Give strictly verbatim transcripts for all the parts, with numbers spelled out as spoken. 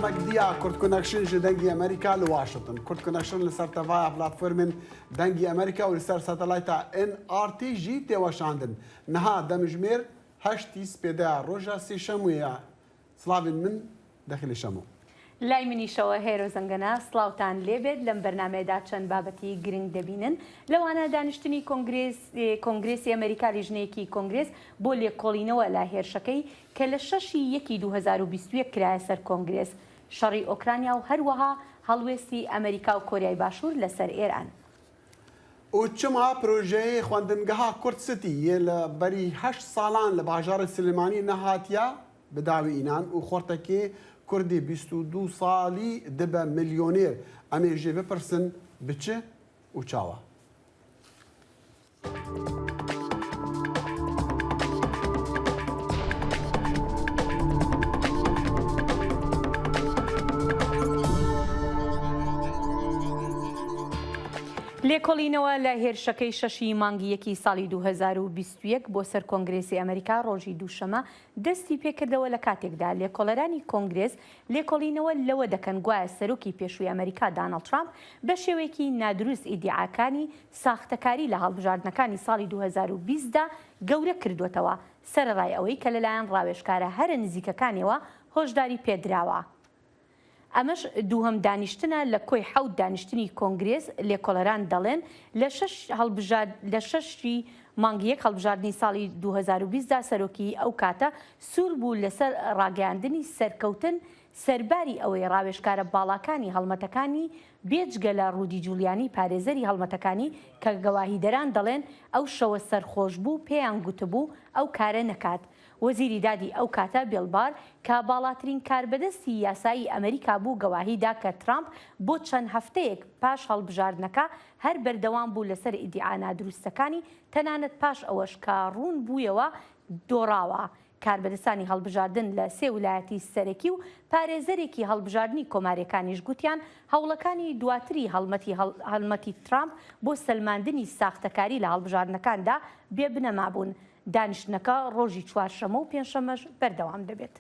Megdiya Kurd Connection ji Dengî Amerîka li Washington. Kurd Connection li ser tevaya platformên Dengî Amerîka û li ser satelayta N R T jî tê weşandin. Niha demjimêr heştî spêdeya roja sêşemûyê ye. Slavên min, Dexîlê Şemo. لای منیشەوە هێرۆ زەنگەنە، سڵاوتان لێبێت. لەم بەرنامەیەدا چەند بابەتی گرنگ دەبینن، لەوانە دانیشتنی کۆنگرێس، کۆنگرێسی ئەمریکا، لیژنەیەکی کۆنگرێس بۆ لێکۆڵینەوە لە هێرشەکەی کە لە شەشی یەکی دوو هەزار و بیست و یەک کرایە سەر کۆنگرێس، شەڕی ئۆکرانیا و هەروەها هەڵوێستی ئەمریکا و کۆریای باشوور لەسەر ئێران. و çima projeyê xwendingeha Kurd City yê li berî heşt salan li bajarê Silêmaniyê nehatiye bi dawî înan û xortekê Kurdê bîst û du salî dibe milyonêr? Em ê jê bipirsin bi çi û çawa? لێکۆڵینەوە لە هێرشەکەی شەشی مانگی یەکی ساڵی دوو هەزار و بیست و یەک بۆ سەر کۆنگرێسی ئەمریکا ڕۆژی دووشەمە دەستی پێکردەوە، لە کاتێکدا لێکۆڵەرانی کۆنگرێس لێکۆڵینەوە لەوە دەکەن گوایە سەرۆکی پێشووی ئەمریکا دانەڵد ترامپ بە شێوەیەکی نادروست ئیدیعاکانی ساختەکاری لە هەڵبژاردنەکانی ساڵی دوو هەزار و بیست دا گەورە کردوتەوە، سەرەڕای ئەوەی کە لەلایەن ڕاوێژکارە هەرە نزیکەکانیەوە هۆشداری پێدراوە. ئەمەش دووهەم دانیشتنە لە کۆی حەوت دانیشتنی کۆنگرێس. لێکۆڵەران دەڵێن لە شەش هەڵبژارد-، لە شەشی مانگی یەک هەڵبژاردنی ساڵی دوو هەزار و بیست دا سەرۆکی ئەو کاتە سوور بوو لەسەر ڕاگەیاندنی سەرکەوتن، سەرباری ئەوەی ڕاوێژکارە باڵاکانی هەڵمەتەکانی بێجگە لە ڕوودی جولیانی پارێزەری هەڵمەتەکانی کە گەواهیدەران دەڵێن ئەو شەوە سەرخۆش بوو، پێیان گوتبوو ئەو کارە نەکات. وەزیری دادی ئەو کاتە بیل بار کە باڵاترین کاربەدەستی یاسایی ئەمریکا بوو گەواهیدا کە ترامپ بۆ چەند هەفتەیەک پاش هەڵبژاردنەکە هەر بەردەوام بوو لەسەر ئیدیعا نادروستەکانی، تەنانەت پاش ئەوەش کە ڕوون بوویەوە دۆڕاوە. کاربەدەستانی هەڵبژاردن لە سێ ولایەتی سەرەکی و پارێزەرێکی هەڵبژاردنی کۆماریەکانیش گوتیان هەوڵەکانی دواتری هەڵمەتی هەڵ-، هەڵمەتی ترامپ بۆ سەلماندنی ساختەکاری لە هەڵبژاردنەکاندا بێبنەما بوون. دانیشتنەکە ڕۆژی چوارشەمە و پێنجشەمەش بەردەوام دەبێت.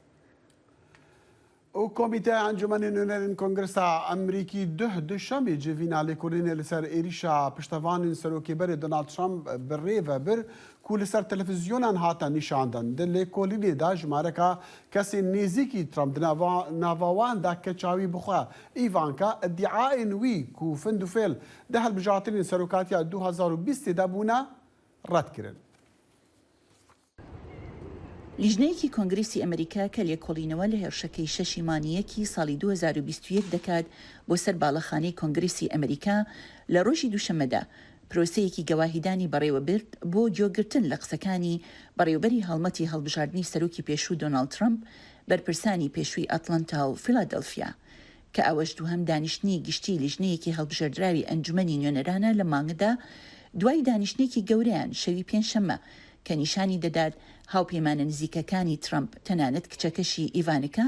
و Komîteya Encûmenê Nûnerên Kongresa Amerîkî duh duşemê civîna lêkolînê li ser êrîşa piştevanên serokê berê Donald Trump bi rê ve bir ku li ser televîzyonan hate nîşandin. Di lêkolînê de jimareka kesên nêzîkî Trump di nava, nava wan de keça wî bixwe Îvanka, îdiayên wî ku findûfêl di hilbijartinên serokatiya du hezar û bîstê de bûne, red kirin. لیژنەیەکی کۆنگرێسی ئەمریکا کە لێکۆڵینەوە لە هێرشەکەی شەشی مانگی یەکی ساڵی دوو هەزار و بیست و یەک دەکات بۆ سەر باڵەخانەی کۆنگرێسی ئەمریکا لە ڕۆژی دووشەممەدا پرۆسەیەکی گەواهیدانی بەڕێوەبرد بۆ گوێگرتن لە قسەکانی بەڕێوەبەری هەڵمەتی هەڵبژاردنی سەرۆکی پێشوو دۆناڵد ترەمپ، بەرپرسانی پێشووی ئەتلەنتا و فیلادلفیا. کە ئەوەش دووهەم دانیشتنی گشتی لیژنەیەکی هەڵبژێردراوی ئەنجومەنی نوێنەرانە لە مانگدا، دوای دانیشتنێکی گەورەیان شەوی پێنجشەممە کە نیشانی دەدات هاوپەیمانە نزیکەکانی ترەمپ، تەنانەت کچەکەشی ئیڤانکا،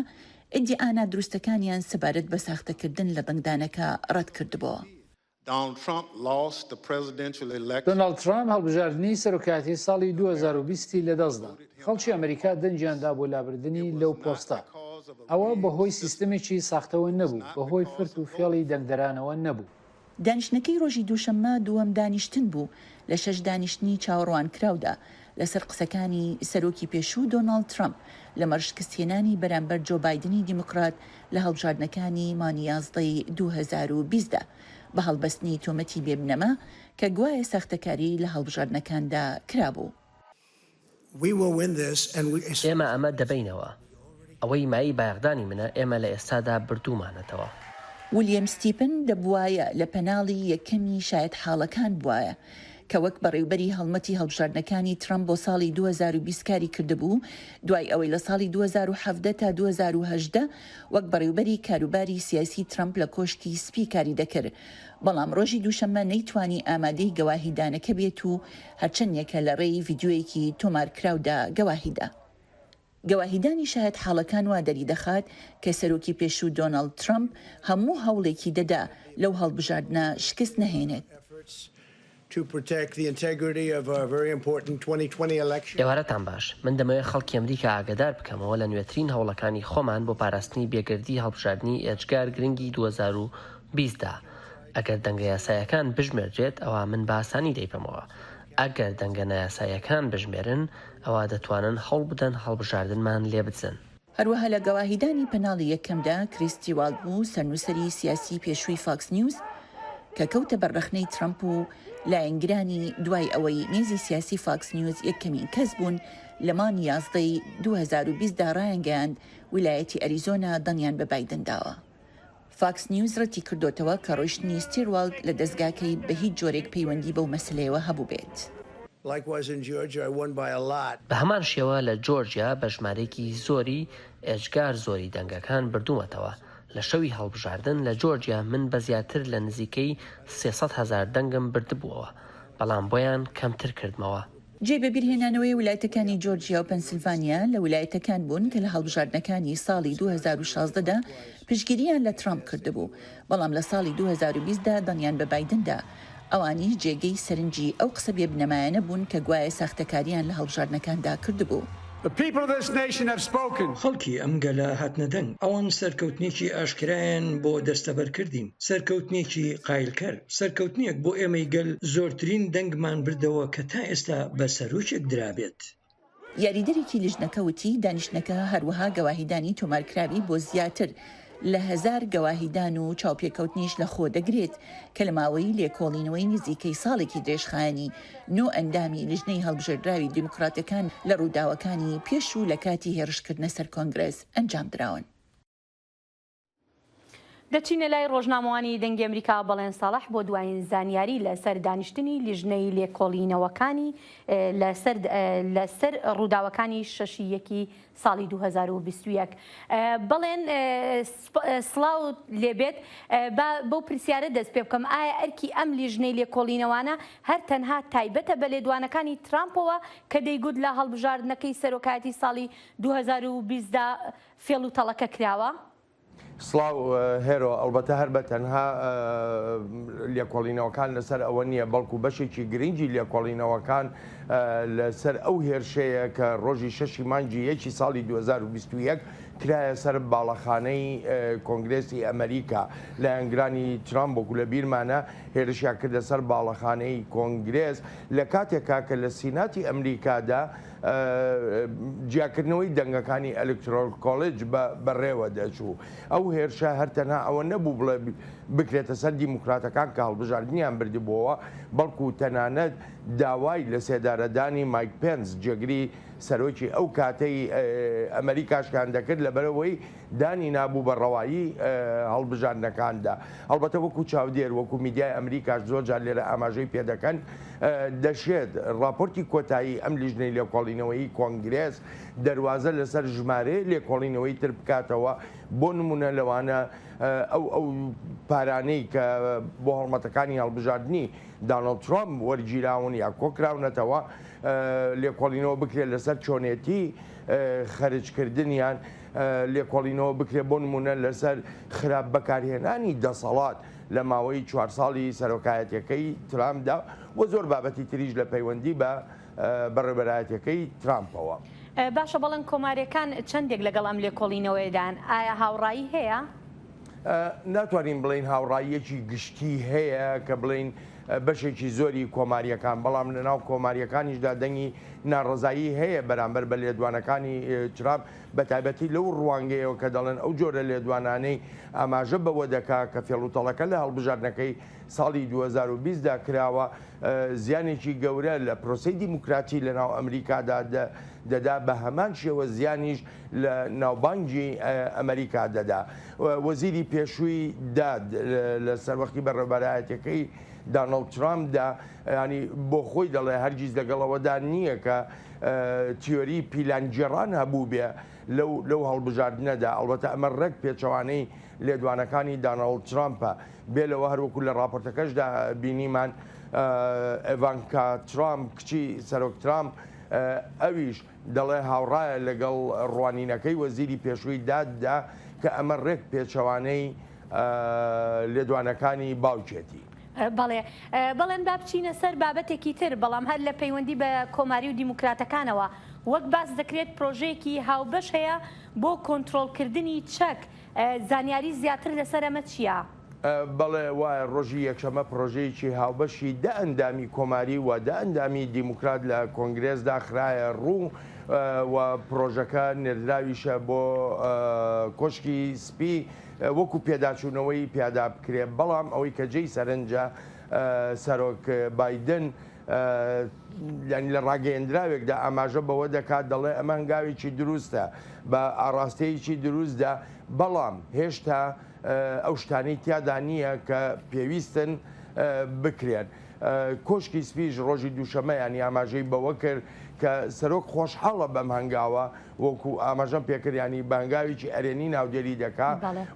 ئیدیعا نادروستەکانیان سەبارەت بە ساختەکردن لە دەنگدانەکە ڕەت کردبووە. Donald Trump lost the presidential election. دۆناڵد ترامپ هەڵبژاردنی سەرۆکایەتی ساڵی دوو هەزار و بیست ی لەدەستدا. خەڵکی ئەمریکا دەنگیان دا بۆ لابردنی لەو پۆستە. ئەوە بەهۆی سیستمێکی ساختەوە نەبوو، بەهۆی فرت و فێڵی دەنگدەرانەوە نەبوو. دانیشتنەکەی ڕۆژی دووشەممە دووەم دانیشتن بوو لە شەش دانیشتنی چاوەڕوانکراودا لەسەر قسەکانی سەرۆکی پێشوو دۆناڵد ترەمپ لەمەڕ شکستهێنانی بەرامبەر جۆ بایدنی دیموکرات لە هەڵبژاردنەکانی مانگی یازدە ی دوو هەزار و بیست دا بە هەڵبەستنی تۆمەتی بێبنەما کە گوایە ساختەکاری لە هەڵبژاردنەکاندا کرابوو. ئێمە ئەمە دەبەینەوە. ئەوەی مایەی بایەخدانی منە، ئێمە لە ئێستادا بردوومانەتەوە. ولیەم ستیپن دەبووایە لە پەناڵی یەکەمی شایەتحاڵەکان بووایە کە وەک بەڕێوبەری هەڵمەتی هەڵبژاردنەکانی ترەمپ بۆ ساڵی دوو هەزار و بیست کاری کردبوو، دوای ئەوەی لە ساڵی دوو هەزار و حەڤدە تا دوو هەزار و هەژدە وەک بەڕێوبەری کاروباری سیاسی ترەمپ لە کۆشکی سپی کاری دەکرد، بەڵام ڕۆژی دووشەممە نەیتوانی ئامادەی گەواهیدانەکە بێت و هەرچەندێکە لە ڕێی ڤیدیۆیەکی تۆمارکراودا گەواهیدا. گەواهیدانی شایەتحاڵەکان وا دەریدەخات کە سەرۆکی پێشوو دۆناڵد ترەمپ هەموو هەوڵێکی دەدا لەو هەڵبژاردنە شکست نەهێنێت. to protect the integrity of a very important twenty twenty election. ئێوارەتان باش. من دەمەوێت خەڵکی ئەمریکا ئاگادار بکەمەوە لە نوێترین هەوڵەکانی خۆمان بۆ پاراستنی بێگردی هەڵبژاردنی ئێجگار گرنگی دوو هەزار و بیست دا. ئەگەر دەنگە یاسایەکان بژمێردرێت، ئەوا من بە ئاسانی دەیبەمەوە. ئەگەر دەنگە نایاساییەکان بژمێرن، ئەوا دەتوانن هەوڵ بدەن هەڵبژاردنمان لێ بدزن. هەروەها لە گەواهیدانی پەناڵی یەکەمدا کریستی واڵبوو، سەرنووسەری سیاسی پێشووی فاکس نیوز، کە کەوتە بەر ڕەخنەی ترەمپ و لایەنگرانی، دوای ئەوەی میزی سیاسی فاکس نیوز یەکەمین کەس بوون، لە مانگی یازدەی دوو هەزار و بیست دا ڕایانگەیاند ویلایەتی ئەریزۆنا دەنگیان بە بایدن داوە. فاکس نیوز ڕەتی کردوتەوە کە ڕۆیشتنی ستیرواڵد لە دەستگاکەی بە هیچ جۆرێک پەیوەندی بەو مەسلەیەوە هەبوو بێت. Likewise in Georgia, I won by a lot. بە هەمان شێوە لە جۆرجیا بە ژمارەیەکی زۆری، ئێجگار زۆری دەنگەکان بردوومەتەوە. لە شەوی هەڵبژاردن لە جۆرجیا من بە زیاتر لە نزیکەی سێ سەد هەزار دەنگم بردبووەوە، بەڵام بۆیان کەمتر کردمەوە. جێ بەبیرهێنانەوەی ویلایەتەکانی جۆرجیا و پەنسیلڤانیا لە ویلایەتەکان بوون کە لە هەڵبژاردنەکانی ساڵی دوو هەزار و شازدە دا پشتگیریان لە ترامپ کردبوو، بەڵام لە ساڵی دوو هەزار و بیست دا دەنگیان بە بایدن دا. ئەوانیش جێگەی سەرنجی ئەو قسە بێبنەمایانە بوون کە گوایە ساختەکاریان لە هەڵبژاردنەکاندا کردبوو. The people of this nation have spoken. خەڵکی ئەم گەلە هاتنە دەنگ. ئەوان سەرکەوتنێکی ئاشکرایان بۆ دەستەبەر کردین. سەرکەوتنێکی قایلکەر. سەرکەوتنێک بۆ ئێمەی گەل، زۆرترین دەنگمان بردەوە کە تا ئێستا بە سەرۆکێک درابێت. یاریدەرێکی لیژنەکە وتی دانیشتنەکە هەروەها گەواهیدانی تۆمارکراوی بۆ زیاتر لە هەزار گەواهیدان و چاوپێکەوتنیش لە خۆ دەگرێت کە لە ماوەی لێکۆڵینەوەی نزیکەی ساڵێکی درێژخایەنی نۆ ئەندامی لیژنەی هەڵبژێردراوی دیموکراتەکان لە ڕووداوەکانی پێش و لە کاتی هێرشکردنە سەر کۆنگرێس ئەنجام دراون. دەچینە لای ڕۆژنامەوانی دەنگی ئەمریکا. بەڵێن ساڵح بۆ دوایین زانیاری لەسەر دانیشتنی لیژنەی لێکۆڵینەوەکانی، ئە، لەسەر، ئە، لەسەر ڕووداوەکانی شەشی یەکی ساڵی دوو هەزار و بیست و یەک. ئە، بەڵێن، ئە، سپ-، ئە، سڵاو لێبێت. ئە، با بەو پرسیارە دەست پێ بکەم، ئایا ئەرکی ئەم لیژنەی لێکۆڵینەوانە هەر تەنها تایبەتە بە لێدوانەکانی ترامپەوە کە دەیگوت لە هەڵبژاردنەکەی سەرۆکایەتی ساڵی دوو هەزار و بیست دا فێڵ و تەڵەکە کراوە؟ سڵاو، ئە، هێرۆ، ئەلبەتە هەر بە تەنها، ئە، لێکۆڵینەوەکان لەسەر ئەوە نییە، بەڵکو بەشێکی گرنگی لێکۆڵینەوەکان، ئە، لەسەر ئەو هێرشەیە کە ڕۆژی شەشی مانگی یەکی ساڵی دوو هەزار و بیست و یەک کرایە سەر باڵەخانەی، ئە، کۆنگرێسی ئەمریکا. لایەنگرانی ترامپ، وەکو لە بیرمانە، هێرشیان کردە سەر باڵەخانەی کۆنگرێس لە کاتێکا کە لە سیناتی ئەمریکادا، ئە، جیاکردنەوەی دەنگەکانی ئەلکترۆل کۆلج بە، بەڕێوە دەچوو. ئەو هێرشە هەر تەنها ئەوە نەبوو بڵێ بکرێتە سەر دیموکراتەکان کە هەڵبژاردنیان بردبووەوە، بەڵکو تەنانەت داوای لە سێدارەدانی مایک پێنس، جێگری سەرۆکی ئەو کاتەی، ئە، ئەمریکاشیان دەکرد، لەبەرەوەی دانی نابوو بە ڕەوایی، ئە، هەڵبژاردنەکاندا. هەڵبەتە وەکو چاودێر، وەکو میدیای ئەمریکاش زۆر جار لێرە ئاماژەی پێدەکەن، ئە، دەشێت ڕاپۆرتی کۆتایی ئەم لیژنەی لێکۆڵینەوەی کۆنگرێس دەروازە لەسەر ژمارەیە لێکۆڵینەوەی تر بکاتەوە، بۆ نمونە لەوانە، ئە، ئەو، ئەو پارانەی کە بۆ هەڵمەتەکانی هەڵبژاردنی دانەڵد ترامپ وەرگیراون یا کۆکراونەتەوە، ئە، لێکۆڵینەوە بکرێت لەسەر چۆنێتی، ئە، خەرجکردنیان، ئە، لێکۆڵینەوە بکرێت بۆ نمونە لەسەر خراپ بەکارهێنانی دەسەڵات لە ماوەی چوار ساڵی سەرۆکایەتیەکەی ترامپدا و زۆر بابەتی تریش لە پەیوەندی بە، ئە، بەڕێبەرایەتیەکەی ترامپەوە. ئە، باشە، بەڵێن کۆماریەکان چەندێک لەگەڵ ئەم لێکۆڵینەوەیەدان، ئایا هاوڕایی هەیە؟ ئە، ناتوانین بڵێین هاوڕاییەکی گشتی هەیە کە بڵێین، ئە، بەشێکی زۆری کۆماریەکان، بەڵام لە ناو کۆماریەکانیشدا دەنگی ناڕەزایی هەیە بەرامبەر بە لێدوانەکانی، ئە، ترامپ، بە تایبەتی لەو ڕوانگەیەوە کە دەڵێن ئەو جۆرە لێدوانانەی ئاماژە بەوە دەکا کە فێڵ و تەڵەکە لە هەڵبژاردنەکەی ساڵی دوو هەزار و بیست دا کراوە، ئە، زیانێکی گەورە لە پرۆسەی دیموکراتی لە ناو ئەمریکادا دە-، دەدا، بە هەمان شێوە زیانیش لە ناوبانگی، ئە، ئەمریکا دەدا. و-، وەزیری پێشووی داد لە، لە سەروەختی بەڕێوەبەرایەتەکەی دانەڵد ترامپدا، ینی بۆ خۆی دەڵێ هەرگیز لەگەڵەوەدا نییە کە، ئە، تیۆری پیلانگێڕان هەبوو بێ لەو، لەو هەڵبژاردنەدا. ئەڵبەتە ئەمە ڕێک پێچەوانەی لێدوانەکانی دانەڵد ترامپە. بێ لەوە هەروەکو لە ڕاپۆرتەکەشدا بینیمان، ئە، ئێڤانکا ترامپ، کچی سەرۆک ترامپ، ئە، ئەویش دەڵێ هاوڕایە لەگەڵ ڕوانینەکەی وەزیری پێشووی داددا کە ئەمە ڕێک پێچەوانەی، ئە، لێدوانەکانی باوکێتی. بەڵێ، بەڵێن با بچینە سەر بابەتێکی تر، بەڵام هەر لە پەیوەندی بە کۆماری و دیموکراتەکانەوە. وەک باس دەکرێت، پرۆژەیەکی هاوبەش هەیە بۆ کۆنترۆلکردنی چەک. زانیاری زیاتر لەسەر ئەمە چییە؟ بەڵێ، وایە. ڕۆژی یەکشەممە پرۆژەیەکی هاوبەشی دە ئەندامی کۆماری و دە ئەندامی دیموکرات لە کۆنگرێسدا خرایە ڕوو و پرۆژەکە نێردراویشە بۆ کۆشکی سپی وەکو پێداچوونەوەی پیادا بکرێ. بەڵام ئەوەی کە جێی سەرنجە، سەرۆک بایدن، یعنی، لە ڕاگەیەندراوێکدا ئاماژە بەوە دەکات، دەڵێ ئەمە هەنگاوێکی دروستە، بە ئاراستەیەکی دروستدا، بەڵام هێشتا ئەو شتانەی تیادا نییە کە پێویستن بکرێن. کۆشکی سپیش ڕۆژی دووشەممە، یعنی، ئاماژەی بەوە کرد کە سەرۆک خۆشحاڵە بەم هەنگاوە، وەکو ئاماژەم پێکرد، یعنی، بە هەنگاوێکی ئەرێنی ناودێری دەکا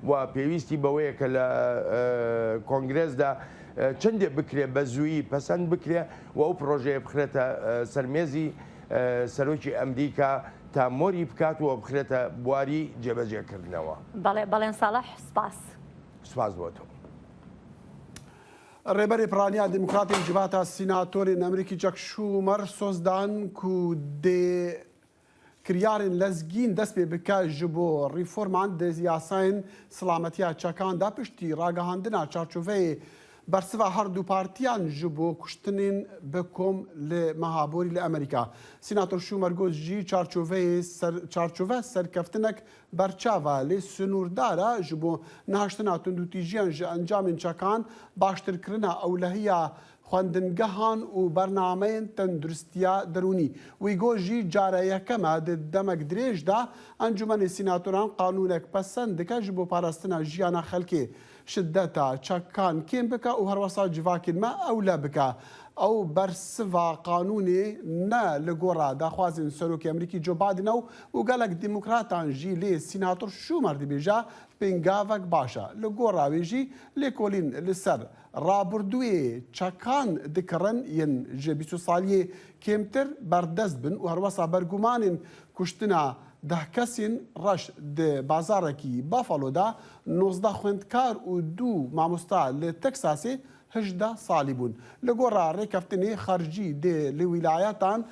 و پێویستی بەوەیە کە لە کۆنگرێسدا چندێ بکرێ بە زوویی پەسەند بکرێ و ئەو پرۆژەیە بخرێتە سەرمێزی سەرۆکی ئەمریکا تا مۆری بکات و بخرێتە بواری جێبەجێکردنەوە. بەڵێ، بەڵێن ساڵح، سپاس. سپاس بۆ تۆ. Rêberê Piraniya Demokratên Civata Sînatorên Amerîkî Çak Şûmer soz dan ku dê kiryarên lezgîn dest pê bike ji bo reforman di yasayên silametiya çekan de piştî ragihandina çarçoveyê bersiva her du partiyan ji bo kuştinên bi kom li meha borî li Amerîka. Sînator Şûmer got jî çarçoveyê ser, çarçove serkeftinek berçav e, lê sinûrdar e ji bo nehiştina tundûtîjiyan ji encamên çekan, baştirkirina ewlehiya xwendingehan û bernameyên tenduristiya derûnî. Wî got jî cara yekem e di demek dirêj de Encûmenê Sînatoran qanûnek pesend dike ji bo parastina jiyana xelkê, şideta çekan kêm bike û herwesa civakên me ewle bike. Ew bersiva qanûnê ne li gora daxwazên Serokê Amerîkî Joe Biden e û gelek demokratan jî, lê Sînator Şûmer dibêje pêngavek baş e. Li gora wê jî lêkolîn li ser rabirdûyê çekan dikirin yên ji bîst saliyê kêmtir berdest bin û herwesa bergumanên kuştina deh kesên reş di bazarekî Buffalo de, nozdeh xwendkar û du mamosta li Texasê hejdeh salî bûn. Li gora rêkeftinê xercî dê li wîlayetan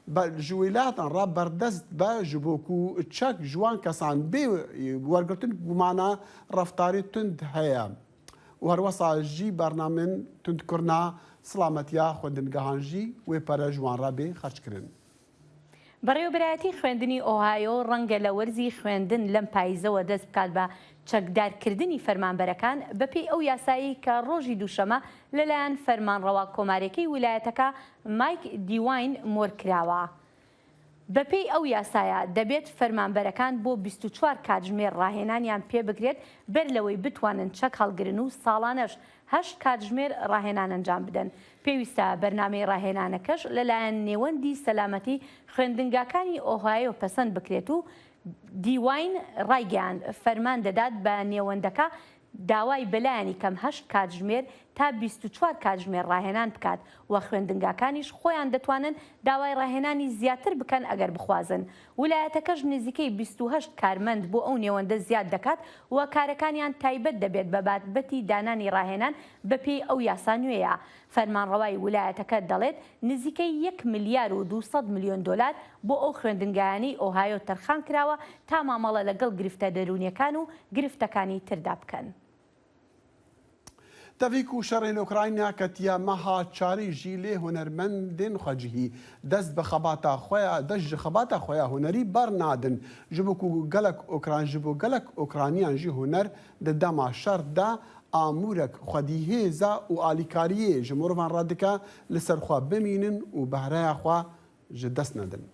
be, ji wîlayetan re berdest be ji bo ku çek ji wan kesan bê wergirtin gumana reftarê tund heye. Û herwesa jî bernamên tundkirina silametiya xwendingehan jî wê pere ji wan re bê xerckirin. بەڕێوەبەرایەتی خوێندنی ئۆهایۆ ڕەنگە لە وەرزی خوێندن لەم پاییزەوە دەست بکات بە چەکدارکردنی فەرمانبەرەکان، بەپێی ئەو یاسایەی کە ڕۆژی دووشەممە لەلایەن فەرمانڕەوا کۆمارەکەی ویلایەتەکە مایک دیواین مۆر کراوە. بەپێی ئەو یاسایە، دەبێت فەرمانبەرەکان بۆ بیست و چوار کاتژمێر ڕاهێنانیان پێ بکرێت، بەر لەوەی بتوانن چەک هەڵگرن و ساڵانەش هەشت کاتژمێر ڕاهێنان ئەنجام بدەن. پێویستە بەرنامەی ڕاهێنانەکەش لەلایەن نێوەندی سەلامەتی خوێندنگاکانی ئۆهایۆ پەسەند بکرێت و دیواین ڕایگەیاند، فەرمان دەدات بە نێوەندەکە داوای بەلایەنی کەم هەشت کاتژمێر تا بیست و چوار کاتژمێر ڕاهێنان بکات و خوێندنگاکانیش خۆیان دەتوانن داوای ڕاهێنانی زیاتر بکەن ئەگەر بخوازن. ولایەتەکەش نزیکەی بیست و هەشت کارمەند بۆ ئەو نێوەندە زیاد دەکات و کارەکانیان تایبەت دەبێت بە بابەتی دانانی ڕاهێنان بەپێی ئەو یاسا نوێیە. فەرمانڕەوای ولایەتەکە دەڵێت نزیکەی یەک ملیار و دوو سەد ملیۆن دۆلار بۆ ئەو خوێندنگایانەی ئۆهایۆ تەرخان کراوە تا مامەڵە لەگەڵ گرفتە دەروونیەکان و گرفتەکانی تردا بکەن. Tevî ku şerê li Ukrayna ketiye meha çarî jî lê hunermendên xwecihî dest bi xebata xwe ya, dest ji xebata xwe ya hunerî bernadin. Ji bo ku gelek Ukran, ji bo gelek Ukraniyan jî huner di dema şer de amûrek xwedî hêza û alîkariyê ji mirovan re dike, li ser xwe bimînin û behreya xwe ji dest nedin.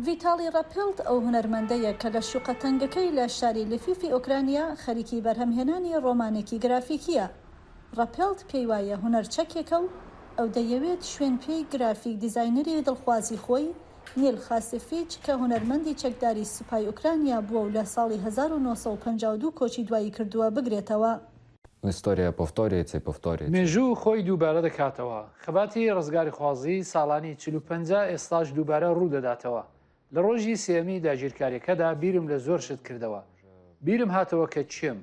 ڤیتالی ڕەپێڵت ئەو هونەرمەندەیە کە لە شوقە تەنگەکەی لە شاری لفیفی ئۆکرانیا خەریکی بەرهەمهێنانی ڕۆمانێکی گرافیکییە. ڕەپێڵت پێی وایە هونەر چەکێکە و ئەو دەیەوێت شوێن پێی گرافیک دیزاینەری دڵخوازی خۆی، نیل خاسفیچ، کە هونەرمەندی چەکداری سوپای ئۆکرانیا بووە و لە ساڵی هەزار و نۆ سەد و پەنجا و دوو کۆچی دوایی کردووە، بگرێتەوە. Історія повторюється і повторюється. مێژوو خۆی دووبارە دەکاتەوە. خەباتی ڕزگاریخوازی ساڵانی چل و پەنج ئێستاش دووبارە ڕوو دەداتەوە. لە ڕۆژی سێیەمی داگیرکارییەکەدا بیرم لە زۆر شت کردەوە. بیرم هاتەوە کە چیم.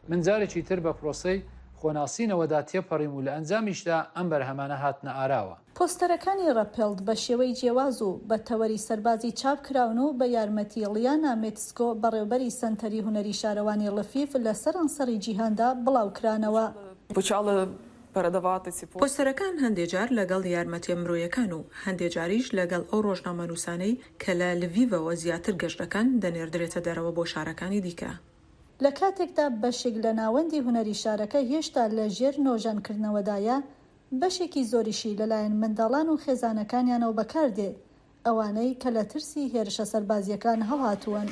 من جارێکی تر بە پرۆسەی بۆ ناسینەوەدا تێپەڕیم و لە ئەنجامیشدا ئەم بەرهەمانە هاتنە ئاراوە. پۆستەرەکانی ڕەپێڵد بە شێوەی جیاواز و بە تەوەری سەربازی چاپ کراون و بە یارمەتی لیانا مێتسکۆ، بەڕێوەبەری سەنتەری هونەری شارەوانی ڵفیف، لە سەرانسەری جیهاندا بڵاو کرانەوە. Почали передавати ці пос- پۆستەرەکان هەندێک جار لەگەڵ یارمەتیە مرۆیەکان و هەندێک جاریش لەگەڵ ئەو ڕۆژنامەنووسانەی کە لە لڤیڤەوە زیاتر گەشت دەکەن دەنێردرێتە دەرەوە بۆ شارەکانی دیکە. لە کاتێکدا بەشێک لە ناوەندی هونەری شارەکە هێشتا لە ژێر نۆژەنکردنەوەدایە، بەشێکی زۆریشی لەلایەن منداڵان و خێزانەکانیانەوە بەکاردێ، ئەوانەی کە لە ترسی هێرشە سەربازییەکان هەڵهاتوون.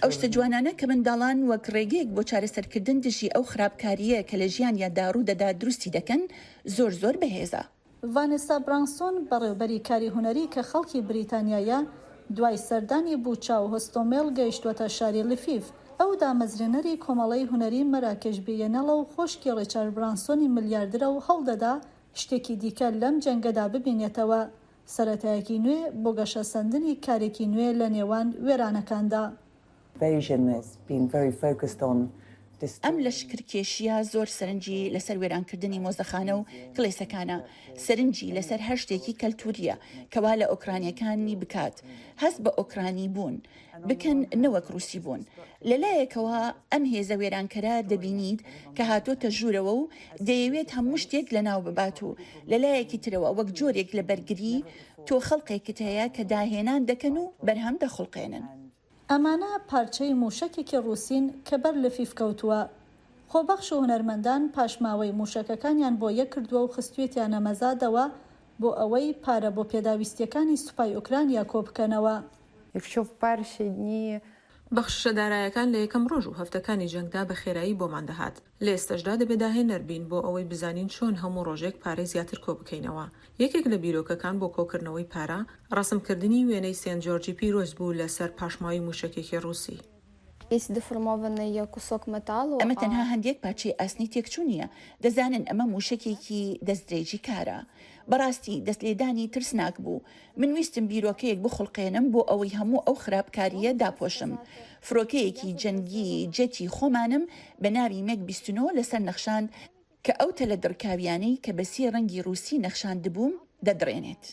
ئەو شتە جوانانە کە منداڵان وەک ڕێگەیەک بۆ چارەسەرکردن دژی ئەو خراپکارییە کە لە ژیانیاندا ڕوو دەدات دروستی دەکەن، زۆر زۆر بەهێزە. ڤانێسا برانسۆن، بەڕێوەبەری کاری هونەری کە خەڵکی بریتانیایە، دوای سەردانی بوچا و هۆستۆمێڵ گەیشتووەتە شاری لفیف. ئەو دامەزرێنەری کۆمەڵەی هونەری مەراکێش بێیەنەڵە و خۆشکی ڕیچارد برانسۆنی ملیاردرە و هەوڵدەدا شتێکی دیکە لەم جەنگەدا ببینێتەوە، سەرەتایەکی نوێ بۆ گەشەسەندنی کارێکی نوێ لە نێوان وێرانەکاندا. Invasion has been very focused on ئەم لەشکرکێشییە زۆر سەرنجی لەسەر وێرانکردنی مۆزەخانە و کڵێسەکانە، سەرنجی لەسەر هەر شتێکی کەلتورییە کە وا لە ئۆکرانییەکانی بکات هەست بە ئۆکرانیبوون بکەن نەوەک ڕووسیبوون. لە لایەکەوە ئەم هێزە وێرانکەرە دەبینیت کە هاتۆتە ژوورەوە و دەیەوێت هەموو شتێک لەناو ببات و لە لایەکی ترەوە وەک جۆرێک لە بەرگری تۆ خەڵقێکت هەیە کە داهێنان دەکەن و بەرهەم دەخوڵقێنن. ئەمانە پارچەی مووشەکێکی ڕووسین کە بەر لفیف کەوتووە. خۆبەخش و هونەرمەندان پاشماوەی مووشەکەکانیان بۆ یەک کردووە و خستوویەتیانە مەزادەوە بۆ ئەوەی پارە بۆ پێداویستییەکانی سوپای ئۆکرانیا کۆبکەنەوە. Якщо в перші дні بەخششە دارایەکان لە یەکەم ڕۆژ و هەفتەکانی جەنگدا بە خێرایی بۆمان دەهات، لە ئێستەشدا دەبێ داهێنەر بین بۆ ئەوەی بزانین چۆن هەموو ڕۆژێک پارەی زیاتر کۆبکەینەوە. یەکێک لە بیرۆکەکان بۆ کۆکردنەوەی پارە، ڕەسمکردنی وێنەی سێنت جۆرجی پیرۆز بوو لەسەر پاشماوی مووشەکێکی ڕووسی. Якийсь деформований кусок металу. ئەمە تەنها هەندێک پارچەی ئاسنی تێکچوو نییە. دەزانن ئەمە مووشەکێکی دەستدرێژیکارە. بەڕاستی دەستلێدانی ترسناک بوو. من ویستم بیرۆکەیەک بخوڵقێنم بۆ ئەوەی هەموو ئەو خراپکارییە داپۆشم. فرۆکەیەکی جەنگی جێتی خۆمانم بە ناوی مێگ بیست و نۆ لەسەر نەخشاند کە ئەو تەلە دڕکاویانەی کە بە سێ ڕەنگی ڕووسی نەخشاندبووم دەدڕێنێت.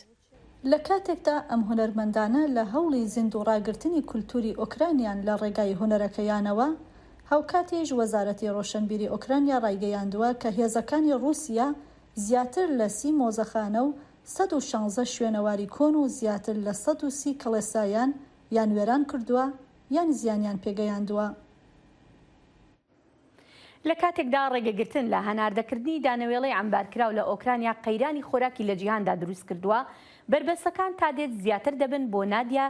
لە کاتێکدا ئەم هونەرمەندانە لە هەوڵی زیندووڕاگرتنی کولتووری ئۆکرانیان لە ڕێگای هونەرەکەیانەوە، هاوکاتیش وەزارەتی ڕۆشنبیری ئۆکرانیا ڕایگەیاندووە کە هێزەکانی ڕووسیا زیاتر لە سی مۆزەخانە و سەد و شانزە شوێنەواری کۆن و زیاتر لە سەد و سی کڵێسایان یان وێران کردووە یان زیانیان پێگەیاندووە. لە کاتێکدا ڕێگەگرتن لە هەناردەکردنی دانەوێڵەی عەمبارکراو لە ئۆکرانیا قەیرانی خۆراکی لە جیهاندا دروست کردووە، بەربەستەکان تا دێت زیاتر دەبن. بۆ نادیا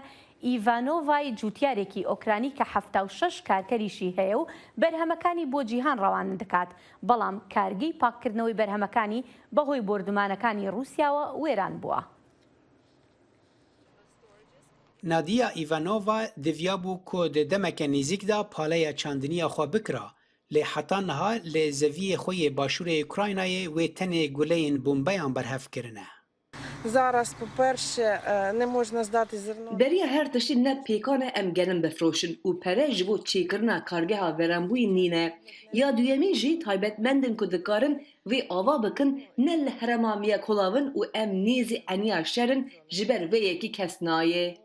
ئیڤانۆڤای جووتیارێکی ئۆکرانی کە حەفتا و شەش کارکەریشی هەیە و بەرهەمەکانی بۆ جیهان ڕەوانە دەکات، بەڵام کارگەی پاککردنەوەی بەرهەمەکانی بەهۆی بۆردومانەکانی ڕووسیاوە وێران بووە. Nadiya Ivanova diviyabû ku di demeke nêzîk de paleya çandiniya xwe bikira, lê heta niha li zeviyê xwe yê başûrê Ukraynayê wê tenê guleyên bombeyan berhev kirine. Зараз, по-перше, е, не можна здати зерно. Beriya her tiştî ne pêkan e em genim bifroşin û pere ji bo çêkirina kargeha veranbûyî nîne. Ya duyemîn jî taybetmend in ku dikarin vê ava bikin, ne li herêma Mykolaiv in û em nêzî eniya şer in, ji ber vê yekî kes nayê.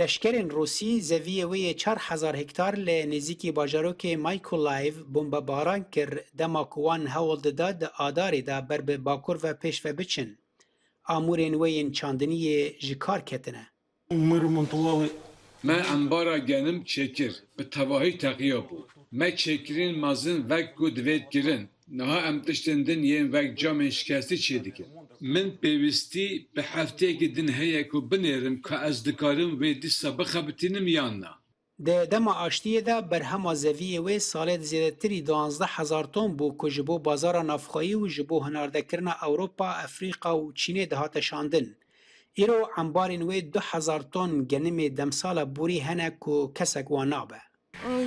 Leşkerên Rûsî zeviyê wê yê çar hezar hektar li nêzîkî bajarokê Mykolaiv bombebaran kir, dema ku wan hewl dida di Adarê de ber bi bakur ve pêş ve biçin. Amûrên wê yên çandiniyê ji kar ketine. Ми ремонтували. Me embara genim çêkir, bi tevahî teqiya bû. Me çêkirîn mezin wek ku divêt kirin. Niha em tiştên din yên wek camên şikestî çêdikin. Min pêwîstî bi hefteyekî din heye ku binêrim ka ez dikarim wê dîsa bixebitînim yan na. Di dema aştiyê de berhema zeviyê wê salê di zêdetirî duwazdeh hezar ton bû ku ji bo bazara navxweyî û ji bo hinardekirina Ewropa, Efrîka û Çînê dihate şandin. Îro embarên wê du hezar ton genimê demsala borî hene ku kesek wan nabe.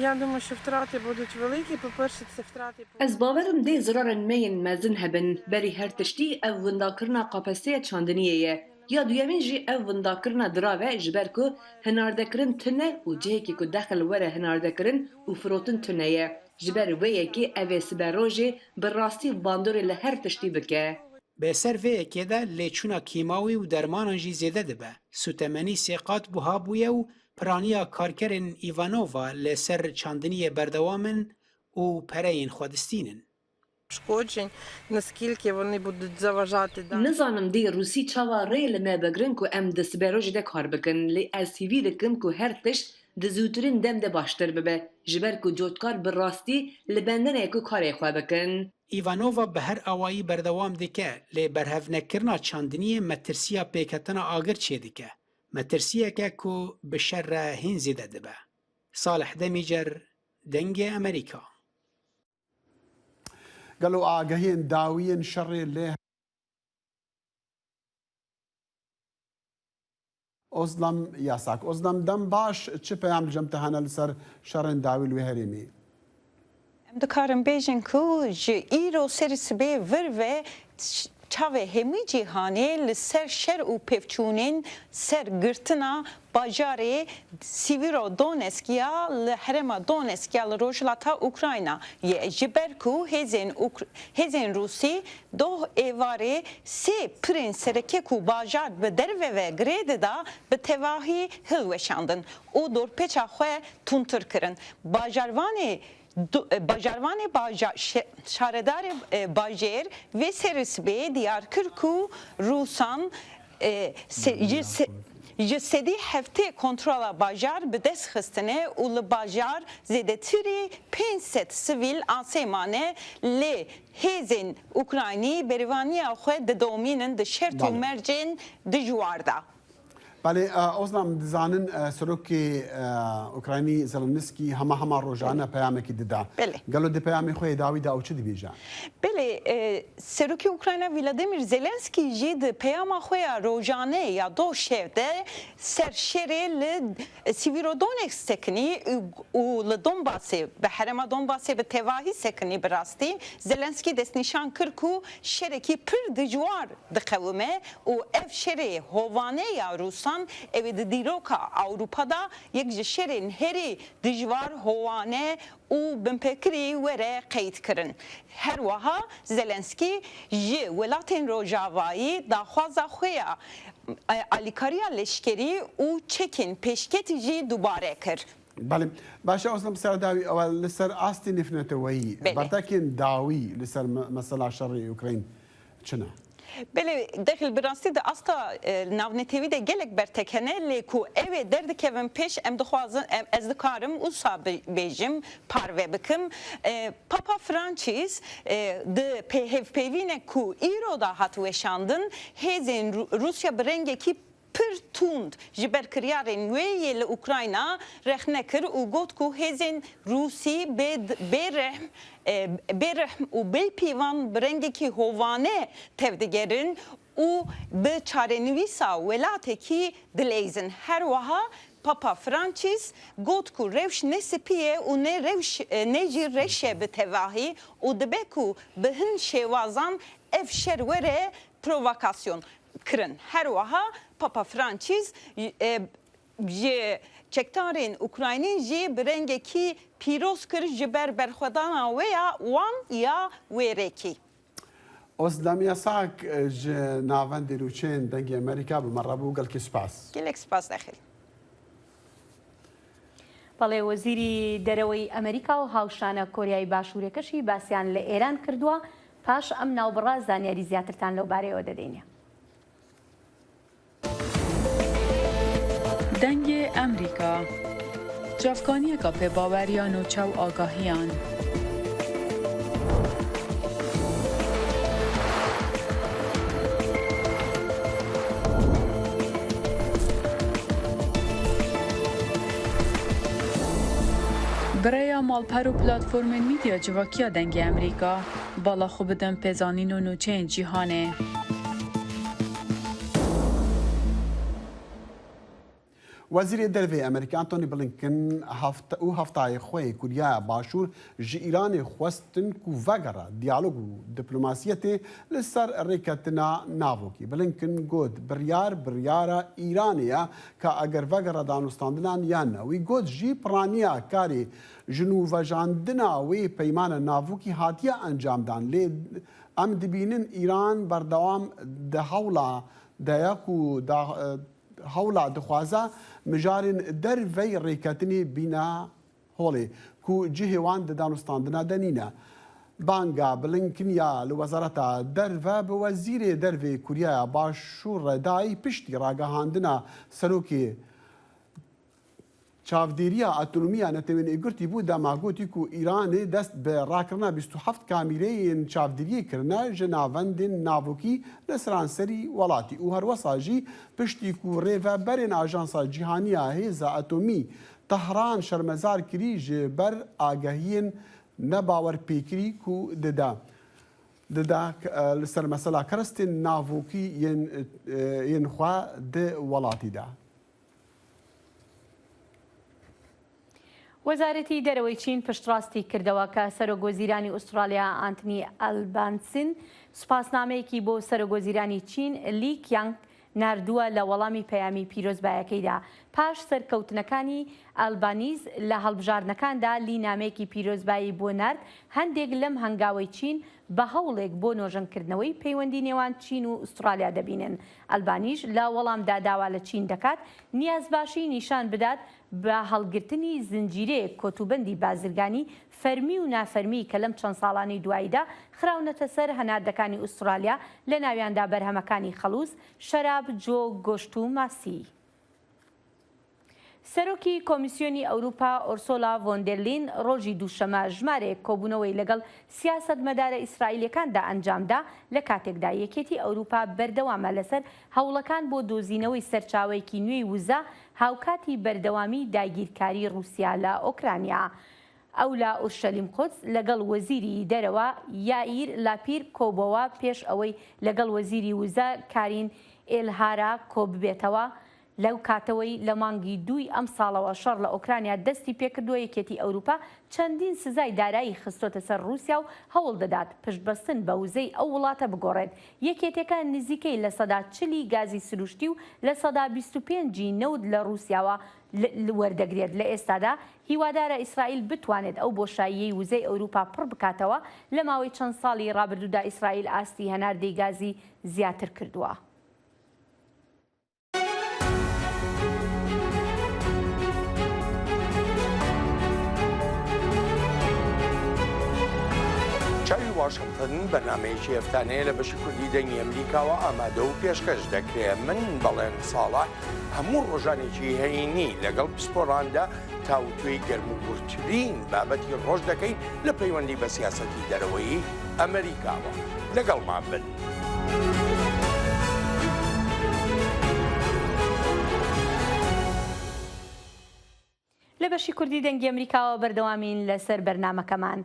Я думаю, що втрати будуть великі. По-перше, це втрати по Ez bawer im dê zirarên me yên mezin hebin. Berî her tiştî ev windakirina qapesteya çandiniyê ye. Ya duyemîn jî ev windakirina dirave, ji ber ku hinardekirin tune û cihekî ku dexil were hinardekirin û firotin tune ye. Ji ber wê yekê ev ê siberojê bi rastî bandorê li her tiştî bike. Bi ser vê yekê de lêçûna kîmawî û dermanan jî zêde dibe. Sûtemenî sê qat buha bûye û piraniya karkerên Ivanova li ser çandiniyê berdewam in û pereyên xwe distînin. Шкоджень, наскільки вони будуть заважати далі. Nizanim dê Rûsî çawa rê li me bigirin ku em di siberojê de kar bikin, lê ez hîvî dikim ku her tişt di zûtirîn dem de baştir bibe, ji ber ku cotkar bi rastî li bendê ne ku karê xwe bikin. Îvanova bi her awayî berdewam dike, lê berhevnekirina çandiniyê metirsiya pêketina agir çêdike. Metirsiyeke ku bi şer re hîn zêde dibe. Salih Demîcer, Dengê Amerîka. Gelo agahiyên dawî yên şerê lê Ozlem Yasak. Ozlem, dem baş, çi peyam li cem te hene li ser şerên dawî li wê herêmî? Em dikarin bêjin ku ji îro serê sibê vir ve ş-, çavê hemî cîhanê li ser şer û pevçûnên ser girtina bajarê Sîvîro Donetsk ya li herêma Donetsk ya li rojhilata Ukrayna ye, ji ber ku hêzên Uk-, hêzên Rûsî doh êvarê sê pirên sereke ku bajar bi derve ve girê dida, bi tevahî hilweşandin û dorpêça xwe tundtir kirin. Bajarvanê du-, e, bajarvanê baja-, şe-, şaredarê, e, bajêr vê serê sibê diyar kir ku Rûsan, e, se-, ji se-, ji sedî heftê kontrola bajar bi dest xistine û li bajar zêdetirî pênc sed sivîl asê mane, lê hêzên Ukraynî berevaniya xwe didomînin di şert û Belê. mercên dijwar de. Belê, e, Ozlem, dizanin, e, serokê, e, Ukraynî Zelensky hema hema rojane Belê. peyamekî dida. Belê. Gelo di peyamê xwe yê dawî de ew çi dibêje? Belê, e, serokê Ukrayna Volodymyr Zelensky jî di peyama xwe ya rojane ya doh şev de ser şerê li Sîvîrodonetsk sekinî û, û li Donbasê, bi herêma Donbasê bi tevahî sekinî bi rastî. Zelensky destnîşan kir ku şerekî pir dijwar diqewime û ev şerê hovane ya Rûsan, ew ê di dîroka Ewropa de yek ji şerên herî dijwar, hovane û binpêkirî were qeyd kirin. Her wiha Zelensky ji welatên Rojavayî daxwaza xwe ya, e, alîkariya leşkerî û çekên pêşketî jî dubare kir. Belê. Baş e, Ozlem, ser dawî, ew li ser astê nêvneteweyî, Belê. bertekên dawî li ser me-, mesela şerê Ukrayn çi ne? Belê, dexil bi rastî di asta, e, navnetewî de gelek bertek hene, lê ku ew ê derdikevin pêş, em dixwazin, em, ez dikarim wisa bi-, bêjim, parve bikim. E, Papa Francis, e, di pê-, hevpeyvînek ku îro de hat weşandin, hêzên Rû-, Rûsya bi rengekî pir tund ji ber kiryarên wê yê li Ukrayna rexne kir û got ku hêzên Rûsî bê, bêrehm, e, bêrehm û bêpîvan bi rengekî hovane tevdigerin û bi çarenivîsa welatekî dileyzin. Her wiha Papa Francis got ku rewş ne spî ye û ne rewş, e, ne jî reş e bi tevahî û dibe ku bi hin şêwazan ev şer were provokasyon kirin. Her wiha Papa Francis, e, ji çekdarên Ukraynî jî bi rengekî pîroz kir ji ber berxwedana wê ya wan ya wêrekî. Ozlem Yasak ji navendên û çên Dengê Amerîka bi me re bû. Gelkî spas. Gelek spas Dexil. بەڵێ، وەزیری دەرەوەی ئەمریکا و هاوشانە کۆریای باشوورەکەشی باسیان لە ئێران کردووە. پاش ئەم ناوبڕە زانیاری زیاترتان لەو بارەیەوە دەدەینێ. دەنگێ ئەمریکا، چاوکانیەکە پێ باوەریان و چاو ئاگاهیان. Bi rêya malper û platformên mîdya civakiya Dengê Emerîka, bala xwe bidin pêzanîn û nûçeyên cîhanê. Wezîrê Dervê Amerîka Antony Blinken hefte û heftayê xwe yê Kuryaya Başûr ji Îranê xwestin ku vegere diyalog û diplomasiyetê li ser rêketina navokî. Blinken got, biryar, biryara Îranê ye ka eger vegere danûstandinan yan ne. Wî got, jî piraniya karê jinûvejandina wê peymana navokî hatiye encamdan. Lê em dibînin Îran berdewam di hewla de ye ku da, hewla dixwaze mijarên dervey rêketinê bîne holê ku cihê wan di danûstandina de nîne. Banga Blinken ya li Wezareta Derve bi Wezîrê Dervê Kuryaya Başûr re dayî piştî ragihandina Serokê Çavdêriya Otonomiya Netewên Yekgirtî bû, dema gotî ku Îranê dest bi rakirina bîst û heft kamîreyên çavdêriyê kirine ji navendên navokî li seranserî welatî û herwesa jî piştî ku rêveberên Ajansa Cîhaniya Hêza Atomî Tehran şermezar kirî ji ber agehiyên nebawerpêkirî ku dide, dide, e, li ser mesela kerestên navokî yên, e, yên xwe di welatî de. وەزارەتی دەرەوەی چین پشتڕاستی کردەوە کە سەرۆک وەزیرانی ئوسترالیا ئانتنی ئەلبانسین سوپاسنامەیەکی بۆ سەرۆک وەزیرانی چین لی کیانگ ناردووە لە وەڵامی پەیامی پیرۆزبایەکەیدا. پاش سەرکەوتنەکانی ئەلبانیز لە هەڵبژاردنەکاندا، لی نامەیەکی پیرۆزبایی بۆ نارد. هەندێک لەم هەنگاوەی چین بە هەوڵێک بۆ نۆژەنکردنەوەی پەیوەندی نێوان چین و ئوسترالیا دەبینن. ئەلبانیش لە وەڵامدا داوا لە چین دەکات نیازباشی نیشان بدات بە هەڵگرتنی زنجیرەیەک کۆتوبەندی بازرگانی فەرمی و نافەرمی کە لەم چەند ساڵانەی دواییدا خراونەتە سەر هەناردەکانی ئوسترالیا، لە ناویاندا بەرهەمەکانی خەڵوز، شەراب، جۆ، گۆشت و ماسی. سەرۆکی کۆمیسیۆنی ئەوروپا ئۆرسۆلا ڤۆندێرلین ڕۆژی دووشەمە ژمارەیەک کۆبوونەوەی لەگەڵ سیاسەتمەدارە ئیسرائیلەکاندا ئەنجامدا، لە کاتێکدا یەکێتی ئەوروپا بەردەوامە لەسەر هەوڵەکان بۆ دۆزینەوەی سەرچاوەیەکی نوێی وزە، هاوکاتی بەردەوامی داگیرکاری رووسیا لە ئۆکرانیا. ئەو لە ئورشەلیم قودس لەگەڵ وەزیری دەرەوە یائیر لاپیر کۆبەوە پێش ئەوەی لەگەڵ وەزیری وزە کارین ئێلهارا کۆببێتەوە. لەو کاتەوەی لە مانگی دووی ئەم ساڵەوە شەڕ لە ئۆکرانیا دەستی پێکردووە، یەکێتی ئەوروپا چەندین سزای دارایی خستۆتە سەر رووسیا و هەوڵ دەدات پشتبەستن بە وزەی ئەو وڵاتە بگۆڕێت. یەکێتەکە نزیکەی لە سەدا چلی گازی سروشتی و لە سەدا بیست و پێنجی نەوت لە رووسیاوە ل-، ل-، وەردەگرێت. لە ئێستادا هیوادارە ئیسرائیل بتوانێت ئەو بۆشاییەی وزەی ئەوروپا پڕ بکاتەوە. لە ماوەی چەند ساڵی ڕابردوودا ئیسرائیل ئاستی هەناردەی گازی زیاتر کردووە. چاوی واشنگتن بەرنامەیەکی هەفتانەیە لە بەشی کوردی دەنگی ئەمریکاوە ئامادە و پێشکەش دەکرێت. من بەڵێن ساڵح هەموو ڕۆژانێکی هەینی لەگەڵ پسپۆراندا تاوتوێی گەرموگورترین بابەتی ڕۆژ دەکەین لە پەیوەندی بە سیاسەتی دەرەوەی ئەمریکاوە. لەگەڵمان بن. لە بەشی کوردی دەنگی ئەمریکاوە بەردەوامین لەسەر بەرنامەکەمان.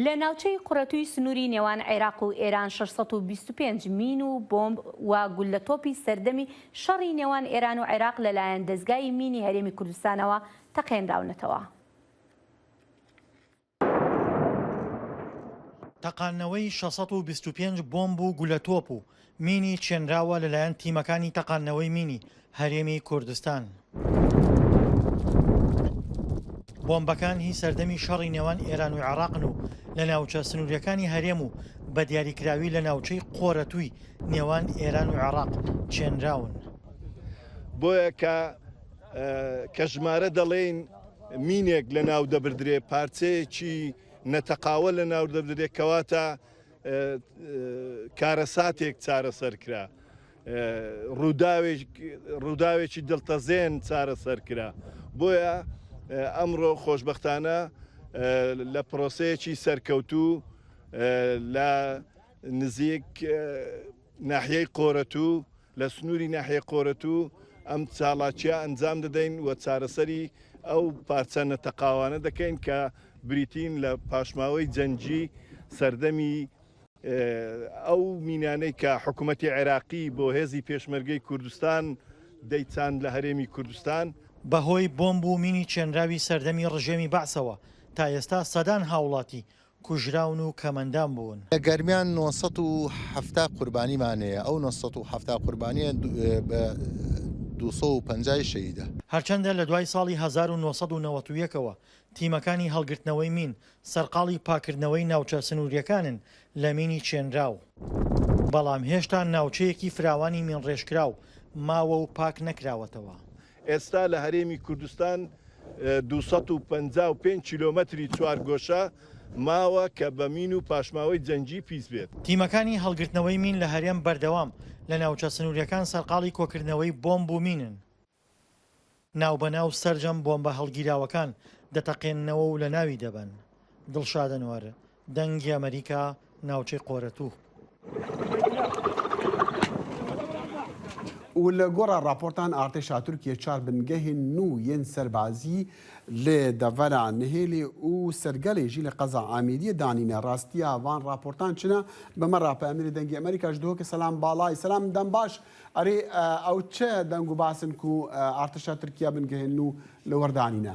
لە ناوچەی قوڕەتووی سنووری نێوان عێراق و ئێران شەش سەد و بیست و پێنج مین و بۆمب و گوللە تۆپی سەردەمی شەڕی نێوان ئێران و عێراق لەلایەن دەزگای مینی هەرێمی کوردستانەوە تەقێنراونەتەوە. تەقاندنەوەی شەش سەد و بیست و پێنج بۆمب و گولەتۆپ و مینی چێنراوە لەلایەن تیمەکانی تەقاندنەوەی مینی هەرێمی کوردستان. بۆمبەکان هی سەردەمی شەڕی نێوان ئێران و عێراقن و لە ناوچە سنووریەکانی هەرێم و بە دیاریکراوی لە ناوچەی قۆرەتووی نێوان ئێران و عێراق چێنراون. بۆیە کە، ئە، کە ژمارە دەڵێین مینێک لە ناو دەبردرێ، پارچەیەکی نەتەقاوە لە ناو دەبردرێ، کەواتە، ئە، ئە، کارەساتێک چارەسەر کرا. ئە، ڕووداوێک-، ڕووداوێکی دڵتەزێن چارەسەر کرا. بۆیە، ئە، ئەمڕۆ خۆشبەختانە، ئە، لە پرۆسەیەکی سەرکەوتوو، ئە، لە نزیک، ئە، ناحیەی قۆرەتوو، لە سنووری ناحیەی قۆرەتوو ئەم چالاکیە ئەنجام دەدەین و چارەسەری ئەو پارچە نەتەقاوانە دەکەین کە بریتین لە پاشماوەی جەنگی سەردەمی، ئێ، ئەو مینانەی کە حکوومەتی عێراقی بۆ هێزی پێشمەرگەی کوردستان دەیچاند لە هەرێمی کوردستان. بەهۆی بۆمب و مینی چێنراوی سەردەمی ڕژێمی بەعسەوە، تا ئێستا سەدان هاوڵاتی کوژراون و کەمەندان بوون. لە گەرمیان نۆ سەد و حەفتا قوربانیمان هەیە، ئەو نۆ سەد و حەفتا قوربانیە دو-، بە دوو سەد و پەنجا شەهیدە. هەرچەندە لە دوای ساڵی هەزار و نۆ سەد و نەوەد و یەکەوە تیمەکانی هەڵگرتنەوەی مین سەرقاڵی پاکردنەوەی ناوچە سنووریەکانن لە مینی چێنراو، بەڵام هێشتا ناوچەیەکی فراوانی مین ڕێژکراو ماوە و پاک نەکراوەتەوە. ئێستا لە هەرێمی کوردستان، ئە، دوو سەد و پەنجا و پێنج کیلۆمەتری چوارگۆشە ماوە کە بە مین و پاشماوەی جەنگی پیس بێت. تیمەکانی هەڵگرتنەوەی مین لە هەرێم بەردەوام لە ناوچە سنووریەکان سەرقاڵی کۆکردنەوەی بۆمب و مینن. ناو بە ناو سەرجەم بۆمبە هەڵگیراوەکان دەتەقێننەوە و لە ناوی دەبەن. دڵشاد ئەنوەر، دەنگی ئەمریکا، ناوچەی قۆرەتوو. û li gora raportan artêşa Tirkiye çar bingehên nû yên serbazî li devera Nihêlê û Sergelê jî li qeza Amêdiyê danîne. Rastiya van raportan çi ne? Bi me re Peyamnêrê Dengê Amerîka ji Duhokê Selam Balay. Selam, dem baş. Erê, e, ew çi deng û bas in ku, e, artêşa Tirkiye bingehên nû li wir danîne?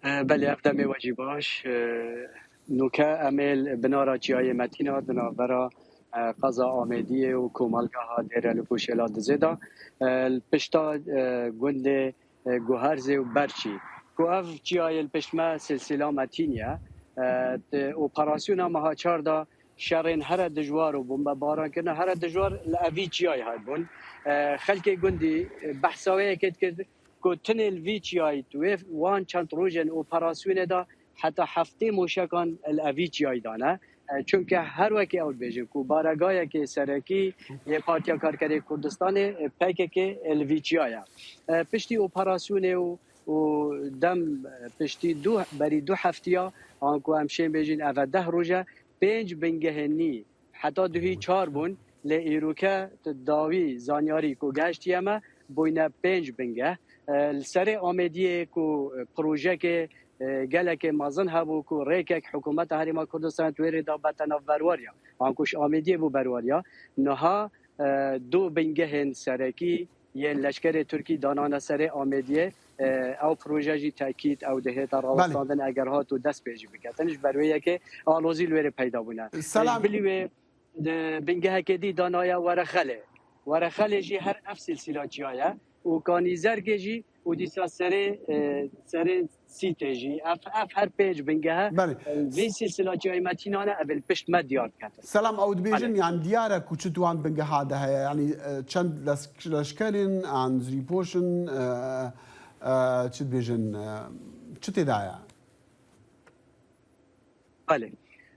E, belê, ev demê we jî baş. E, nûke em ê li binara Çiyayê Metîna di navbera, e, qeza Amêdiyê û komelgeha Dêrelûk û Şêla Dizê de, e, li pişta, e, gundê, e, Guherzê û Berçî, ku ev çiyayê li pişt me silsila Metînî ye. E, di operasyona meha çar de şerên here dijwar û bombebarankirina here dijwar li evî çiyayê hatibûn. E, xelkê gundî, e, behsa wê yekê dikir ku tinê li vî çiyayî di wê wan çend rojên operasyonê de heta heftê moşekan li evî çiyayî dane. E, çunke her wekî ew dibêjin ku baregayekê serekî yê Partiya Karkerê Kurdistanê, e, P K K, e, li vî çiyayê. E, piştî operasyonê û, û dem, e, piştî du, berî du heftiya, anku em şên bêjin eve deh roj e, pênc bingehên nî heta duhî çar bûn, lê îroke dawî zanyarî ku gehiştiye me bûyne pênc bingeh. E, li serê Amêdiyê ku, e, projeke, e, gelekê mezin hebû ku rêkek hikûmeta Herêma Kurdistanê di wê rê de bete nav berwariya. Anku ji Amêdiyê bû berwariya. Niha, e, du bingehên serekî yên leşkerê Tirkî danane serê Amêdiyê. E, ew proje jî tekît ew dihête rawestandin eger hat û dest pê jî biketin. Ji ber wê yekê alozî li wê rê peyda bûne. Selam. Ji bilî wê di bingehekê dî danaye Werexelê. Werexelê jî her ev silsîla çiya ye û Kanîzergê jî û dîsa serê, e, serê Sîtê jî. Ev, ev her pênc bingehe, Belê. e, vê silsîla çiyayê Metînane ev ê li pişt me diyar diketin. Selam, ew dibêjin, Belê. yani diyar e ku çi di wan bingeha de heye, yani, e, çend les-, leşker in, an zirîpoş in, e, e, çi dibêjin, e, çi tê de ye? Belê.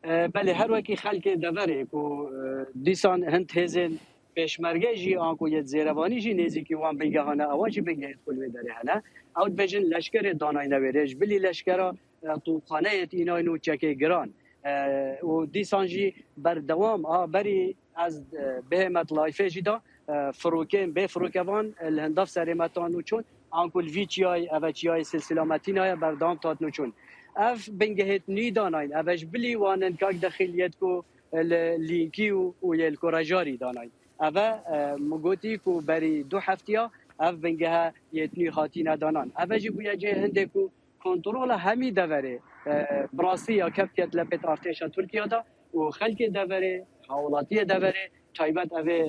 E, belê, her wekî xelkê deverê ku, e, dîsan hin hêzên pêşmerge jî, anku yê zêrevanî jî nêzîkî wan bingehan e, ewan jî bingehê xwe li wê derê hene. Ew dibêjin leşkerê danayne wê rê. Ji bilî leşkera, e, tûfxaneyê tînayn û çekê giran. E, û dîsan jî berdewam a berî ez, e, bihême di layfê jî de, e, firokên bê firokevan, e, li hindav serê me tan û çûn. Anku li vî çiyayê, eve çiyayê silsila Metîna ye, berdewam tat nûçûn. Ev bingehêt nû danayîn, eve ji bilî wan in kak dexîl yêt ku li Lînkî û, û yê li Kurejarî danayîn. Eve, e, min gotî ku berî du heftiya ev bingehe yêt nû hatîne danan. Eve jî bûye cihê hindê ku kontrola hemî deverê, e, bi rastî ya kevtiye di lepêt artêşa Tirkiye de û xelkê deverê, hawlatiyê deverê, taybet ev ê,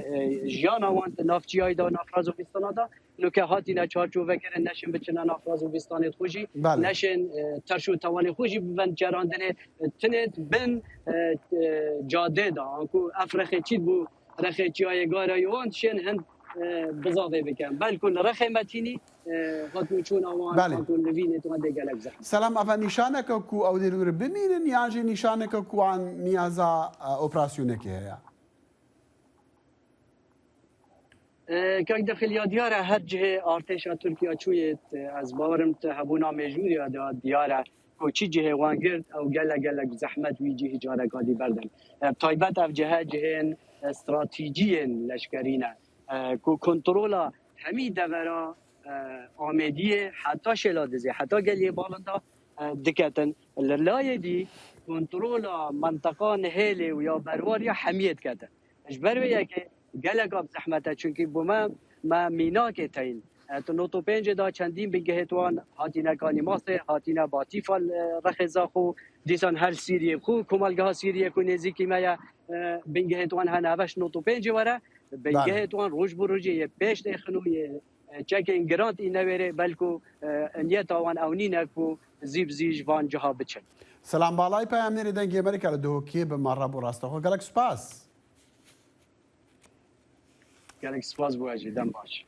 e, jiyana wan di nav çiyayî de, nav Razovîstana de, nuke hatine çarçovekirin, neşin biçine nav Razovistanê xwe jî, Belê. neşin, e, terş û tewanê xwe jî bibin cerandinê, e, tinê bin, e, e, cadê de, anku ev rexê çî bû, rexê çiyayê Garayê wan dişên hin, e, bizavê bikin. Belkû li rexê Metînî, e, hatûçûna wan, Belê. hatû nivînê wan dê gelek zehmet. Selam, eve nîşaneke ku ew dê li wir bimînin, yan jî nîşaneke ku an niyaza, e, operasyonekê heye? E, kak Dexil, ya diyar e, her cihê artêşa Tirkiye çûyê, e, ez bawerim te hebûna mêjûriya de diyar e ku çi cihê wan girt, ew gelek, gelek zehmet wî cihî careka dî berdin. E, taybet ev cihe cihên, e, stratejiyên leşkerî ne, e, ku kontrola hemî devera, e, Amêdiyê heta Şêla Dizê, heta Geliyê Balinda, e, diketin. Li layê dî kontrola menteqa Nihêlê û ya Berwariya hemiyê diketin. Ji ber wê yekê gelek bi zehmet e, çunkî bo me me mînakê teyin. E, tu nod û pêncê da çendîn bingehê wan hatine Kanîmasê, hatine Batîfa, e, Rexê Zaxo, dîsan her Sîriyê xwe, komelgeha Sîriyê ku nêzîkî me ye, e, bingehê wan hene, heveş nod û pêncê were, bingehê wan roj bi rojê yê pêş têxin û yê, e, çekên giran tîne wêrê, belku, e, niyeta wan ew nîne ku zî bi zî ji van ciha biçin. Selam Balay, peyamnêrê Dengê Amerîka li Duhokê bi me re bû, rasteho gelek spas. Gelek spas bo ez jî, dem baş.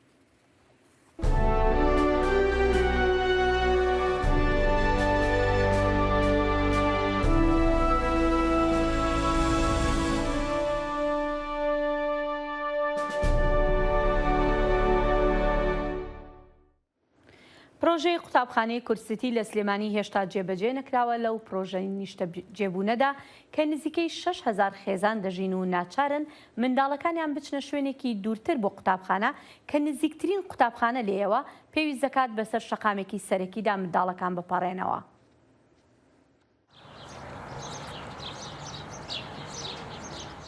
پرۆژەی قوتابخانەی کورسیتی لە سلێمانی هێشتا جێبەجێ نەکراوە. لەو پرۆژەی نیشتە جێبوونەدا کە نزیکەی شەش هەزار خێزان دەژین و ناچارن منداڵەکانیان بچنە شوێنێکی دوورتر بۆ قوتابخانە، کە نزیکترین قوتابخانە لێیەوە، پێویست دەکات بەسەر شەقامێکی سەرەکیدا منداڵەکان بپەڕێنەوە.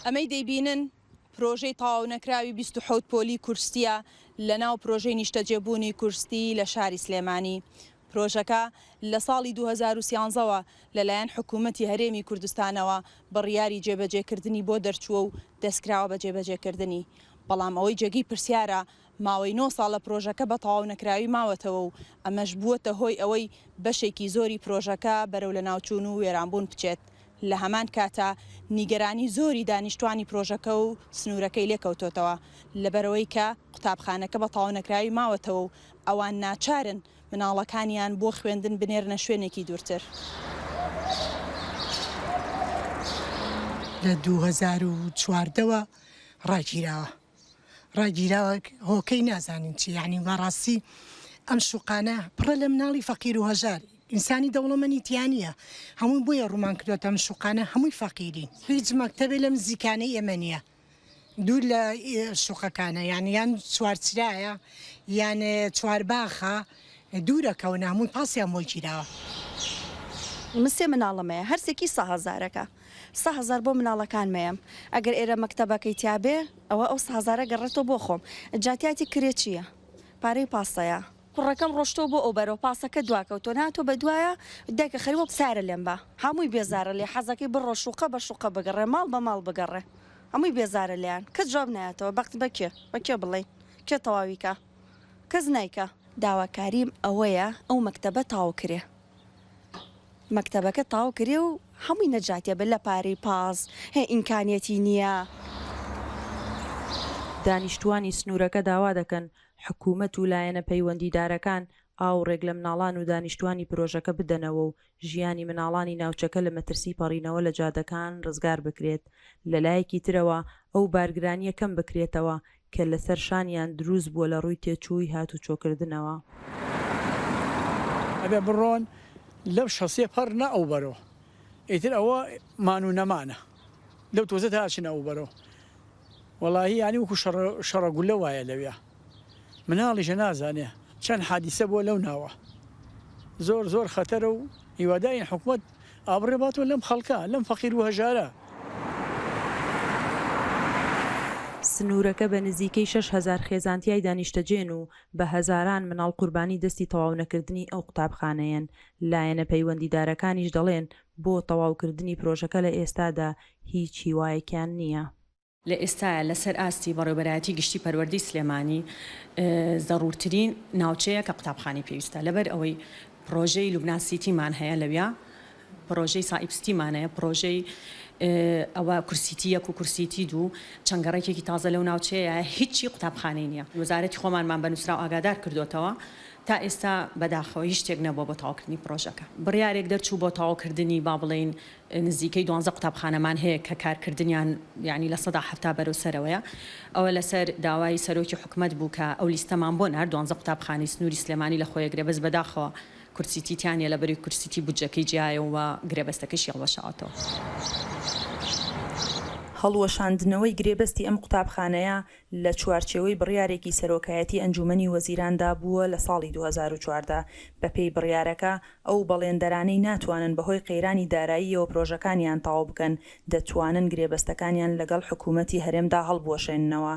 ئەمەی دەیبینن پرۆژەی تەواونەکراوی بیست و حەوت پۆلی کورسیە لە ناو پرۆژەی نیشتەجێبوونی کورسی لە شاری سلێمانی. پرۆژەکە لە ساڵی دوو هەزار و سیانزەوە لەلایەن حکوومەتی هەرێمی کوردستانەوە بڕیاری جێبەجێکردنی بۆ دەرچووە و دەستکراوە بە جێبەجێکردنی. بەڵام ئەوەی جێگەی پرسیارە، ماوەی نۆ ساڵە پرۆژەکە بە تەواو نەکراوی ماوەتەوە و ئەمەش بووەتە هۆی ئەوەی بەشێکی زۆری پرۆژەکە بەرەو لە ناوچوون و وێرانبوون بچێت. لە هەمان کاتا نیگەرانی زۆری دانیشتوانی پرۆژەکە و سنوورەکەی لێکەوتۆتەوە، لەبەرەوەی کە قوتابخانەکە بە تەواو نەکراوی ماوەتەوە و ئەوان ناچارن مناڵەکانیان بۆ خوێندن بنێرنە شوێنێکی دوورتر. لە دوو هەزار و چواردەوە ڕاگیراوە. ڕاگیراوە، هۆکەی نازانین چی، یعنی بەڕاستی ئەم شوقانە پڕە لە مناڵی فەقیر و هەژار، ئینسانی دەوڵەمەنی تیا نییە. هەمووی بۆیە ڕوومان کردووەتە ئەم شوقانە، هەمووی فەقیری. هیچ مەکتەبێ لەم نزیکانەی ئێمە نییە، دوور لە، ئێ، شوقەکانە، یعنی یان چوارچرایە، یان، ئێ، چوارباخە، دوورەکەونە، هەمووی پاسیان بۆ گیراوە. من سێ مناڵم هەیە، هەرسێکی سە هەزارەکە. سە هەزار بۆ مناڵەکان مەیەم. ئەگەر ئێرە مەکتەبەکەی تیابێ، ئەوە ئەو سە هەزارە گەڕێتەوە بۆ خۆم. جاتیاتی کرێ چییە؟ پارەی پاسەیە. کوڕەکەم ڕۆشتەوە بۆ ئەو بەرەوە، پاسەکە دواکەوتەوە، ناتۆ بە دوایە، دایکە خەریوە سارە لێم بە. هەمووی بێزارە لێ، حەزەکەی بڕۆ شوقە بە شوقە بگەڕێ، ماڵ بە ماڵ بگەڕێ. هەمووی بێزارە لێیان. کەس جواب نایەتەوە، بەخت بە کێ؟ بە کێ بڵێین؟ کێ تەواوی کا؟ کەس نایکا. داواکاریم ئەوەیە ئەو مەکتەبە تاو کرێ. مەکتەبەکە تاو کرێ و هەمووی نەجاتیە بێ لە پارەی پاس، هێ ئیمکانیەتی نییە. دانیشتوانی سنوورەکە داوا دەکەن حکوومەت و لایەنە پەیوەندیدارەکان ئاوڕێک لە مناڵان و دانیشتوانی پرۆژەکە بدەنەوە و ژیانی مناڵانی ناوچەکە لە مەترسی پەڕینەوە لە جادەکان ڕزگار بکرێت. لە لایەکی ترەوە ئەو بارگرانیە کەم بکرێتەوە کە لەسەر شانیان دروست بووە لە ڕووی تێچووی هاتوچۆکردنەوە. ئەبێ بڕۆن لەو شەسیە پەڕنە ئەو بەرەوە. ئیتر ئەوە مان و نەمانە. لەو تۆزە تا ئەچنە ئەو بەرەوە. وەڵاهی یانی وەکو شەڕە، شەڕە گولە وایە لەویا. مناڵیشە نازانێ چەند حادیسە بووە لەو ناوە. زۆر، زۆر خەتەرە و هیوادارین حکومەت ئابڕێ باتەوە لەم خەڵکە، لەم فەقیر و هەژارە. سنوورەکە بە نزیکەی شەش هەزار خێزان تیایدا نیشتەجێن و بە هەزاران مناڵ قوربانی دەستی تەواو نەکردنی ئەو قوتابخانەیەن. لایەنە پەیوەندیدارەکانیش دەڵێن بۆ تەواوکردنی پرۆژەکە لە ئێستادا هیچ هیوایەکیان نییە. لە ئێستایا لەسەر ئاستی بەڕێوەبەرایەتی گشتی پەروەردەی سلێمانی، ئێ، زەڕوورترین ناوچەیە کە قوتابخانەی پێویستە، لەبەر ئەوەی پرۆژەی لوبنان سیتیمان هەیە لەویا، پرۆژەی سائیب سیتیمان هەیە، پرۆژەی، ئێ، ئەوە کورسیتی یەک و کورسیتی دوو، چەند گەڕەکێکی تازە لەو ناوچەیە، هیچی قوتابخانەی نییە. وەزارەتی خۆمانمان بە نووسراو ئاگادار کردوتەوە، تا ئێستا بەداخەوە هیچ شتێک نەبووە بۆ تەواوکردنی پرۆژەکە. بڕیارێک دەرچوو بۆ تەواوکردنی، با بڵێن، نزیکەی دوانزە قوتابخانەمان هەیە کە کارکردنیان، یعنی، لە سەدا حەفتا بەرەو سەرەوەیە. ئەوە لەسەر داوای سەرۆکی حکومەت بوو کە ئەو لیستەمان بۆ نارد، دوانزە قوتابخانەی سنووری سلێمانی لە خۆیە گرێبەست، بەداخەوە کورسیتی تیان نیە، لەبەری کورسیتی بودجەکەی جیایە و گرێبەستەکەشی هەڵوەشاوەتەوە. هەڵوەشاندنەوەی گرێبەستی ئەم قوتابخانەیە لە چوارچێوەی بڕیارێکی سەرۆکایەتی ئەنجومەنی وەزیراندا بووە لە ساڵی دوو هەزار و چواردە. بە پێی بڕیارەکە، ئەو بەڵێندەرانەی ناتوانن بەهۆی قەیرانی داراییەوە پرۆژەکانیان تەواو بکەن، دەتوانن گرێبەستەکانیان لەگەڵ حکوومەتی هەرێمدا هەڵبوەشێننەوە.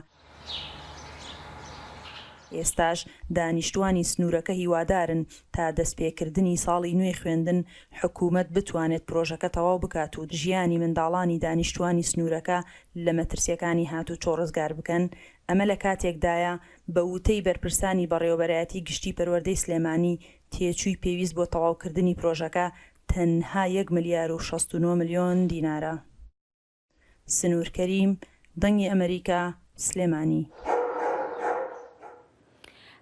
ئێستاش دانیشتوانی سنوورەکە هیوادارن تا دەستپێکردنی ساڵی نوێی خوێندن حکوومەت بتوانێت پرۆژەکە تەواو بکات و ژیانی منداڵانی دانیشتوانی سنوورەکە لە مەترسیەکانی هاتووچۆ ڕزگار بکەن. ئەمە لە کاتێکدایە، بە وتەی بەرپرسانی بەڕێوەبەرایەتی گشتی پەروەردەی سلێمانی، تێچووی پێویست بۆ تەواوکردنی پرۆژەکە تەنها یەک ملیار و شەست و نۆ ملیۆن دینارە. سنوور کەریم، دەنگی ئەمریکا، سلێمانی.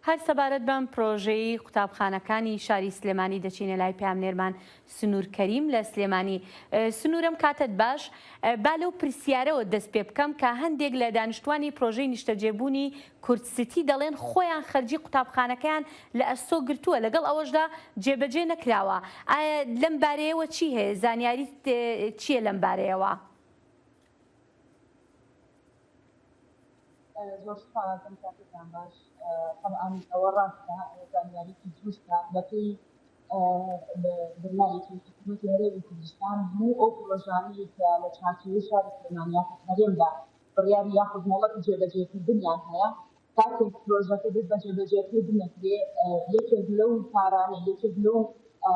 هەر سەبارەت بەم پرۆژەی قوتابخانەکانی شاری سلێمانی دەچینە لای پامنێرمان سنوور کەریم لە سلێمانی. ئە، سنوورم کاتت باش. ئە، با لەو پرسیارەوە دەست پێ بکەم کە هەندێک لە دانیشتوانی پرۆژەی نیشتەجێبوونی کورد سیتی دەڵێن خۆیان خەرجی قوتابخانەکەیان لە ئەستۆ گرتووە، لەگەڵ ئەوەشدا جێبەجێ نەکراوە. ئایا لەم بارەیەوە چی هەیە؟ زانیاریت، ئە، چییە لەم بارەیەوە؟ زۆر سپاس، کاتتان باش. تەبعەن ئەوە ڕاستە، زانیاریکی دروستە. بەپێی، ئە، بە-، بڕیارێکی حکوومەتی هەرێمی کوردستان، هەموو ئەو پرۆژانەی کە لە چوارچێوەی شاری سلێمانی یاخود هەرێمدا بڕیاری یاخود مۆڵەتی جێبەجێکردنیان هەیە. کاتێک پرۆژەکە دەست بە جێبەجێکردن دەکرێ، ئە، یەکێک لەو پارانە، یەکێک لەو، ئە،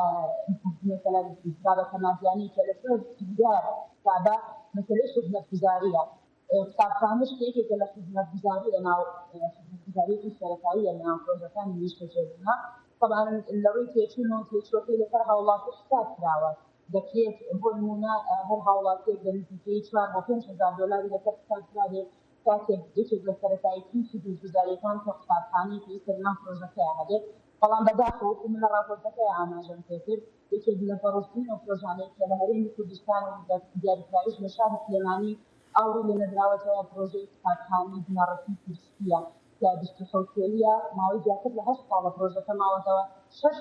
مەسەلە بابەتە مادیانەی کە لەسەر دیار کتابە، مەسەلەی خزمەتگوزاریە. ئە، قوتابخانەش یەکێکە لە خزمەتگوزاری لە ناو، ئە، خزمەتگوزاریەکی سەرەتایی لە ناو پرۆژەکانی نیشتەجێبوونە. تەبعەن لە ڕووی تێچوون و تێچووەکەی لەسەر هاوڵاتی حساب کراوە. دەکرێت بۆ نمونە، ئە، هەر هاوڵاتیەک بە نزیکەی چوار بۆ پێنج هەزار دۆلاری لەسەر حساب کرابێت، کاتێک یەکێک لە سەرەتاییترین خزمەتگوزاریەکان کە قوتابخانەیەکی لەسەر ناو پرۆژەکەیە هەبێت. بەڵام بەداخەوە، وەکو من لە راپۆرتەکەی ئاماژەم پێکرد، یەکێک لە بەڕێزترین ئەو پرۆژانەی کە لە هەرێمی کوردستان و دیاریکراویش لە شاری سلێمانی ئاوڕی لێ نەدراوەتەوە، پرۆژەی قوتابخانەی بنەڕەتی پزیشکیە کە بیست و حەوت ساڵیە، ماوەی زیاتر لە هەشت ساڵە پرۆژەکە ماوەتەوە، شەش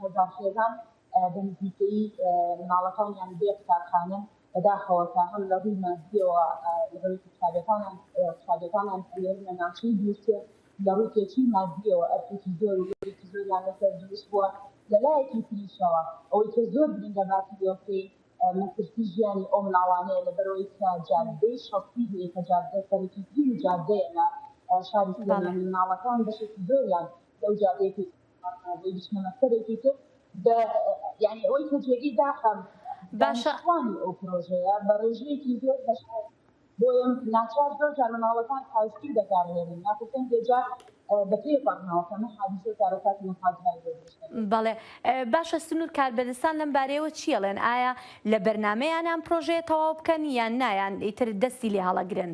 هەزار خێزان، ئە، بە نزیکەی، ئە، مناڵەکانیان بێ قوتابخانەن. بەداخەوە تا هەم لە ڕووی مادیەوە، ئە، لە ڕووی قوتابیەکانیان، ئە، قوتابیەکانیان ئەنێرنە ناوچەی دوورتر، لە ڕووی تێچووی مادیەوە ئەرکێکی زۆر و بەرێکی زۆریان لەسەر دروست بووە. لە لایەکی تریشەوە، ئەوەی کە زۆر گرنگە باسی لێ بکەین، ئە، مەترسی ژیانی ئەو مناڵانەیە، لەبەرەوەی کە جادەی شەستی هەیە، کە جادە سەرەکیترین جادەیە لە، ئە، شاری سلێمانی. بەڵێ. مناڵەکان بەشێکی زۆریان لەو جادەیە پێ بۆی بچنە مەکتەبێکی تر. بە، یعنی، ئەوەی کە جێگەی داخە، باشە. دانیشتوانی ئەو پرۆژەیە بە ڕێژەیەکی زۆر بەشدار. بۆیە ناچار زۆر جار مناڵەکان پایسکیل دەکارهێنن، یاخود هەندێک جار، ئە، بە پێی پەڕناوەکە. من حادیسەی کارەساتی نەخوازراوی بۆ دروست دەکەم. بەڵێ. ئە، باشە، سنوور، کاربەدەستان لەم بارەیەوە چی ئەڵێن؟ ئایا لە بەرنامەیان ئەم پرۆژەیە تەواو بکەن یان نا، یان ئیتر دەستی لێ هەڵەگرن؟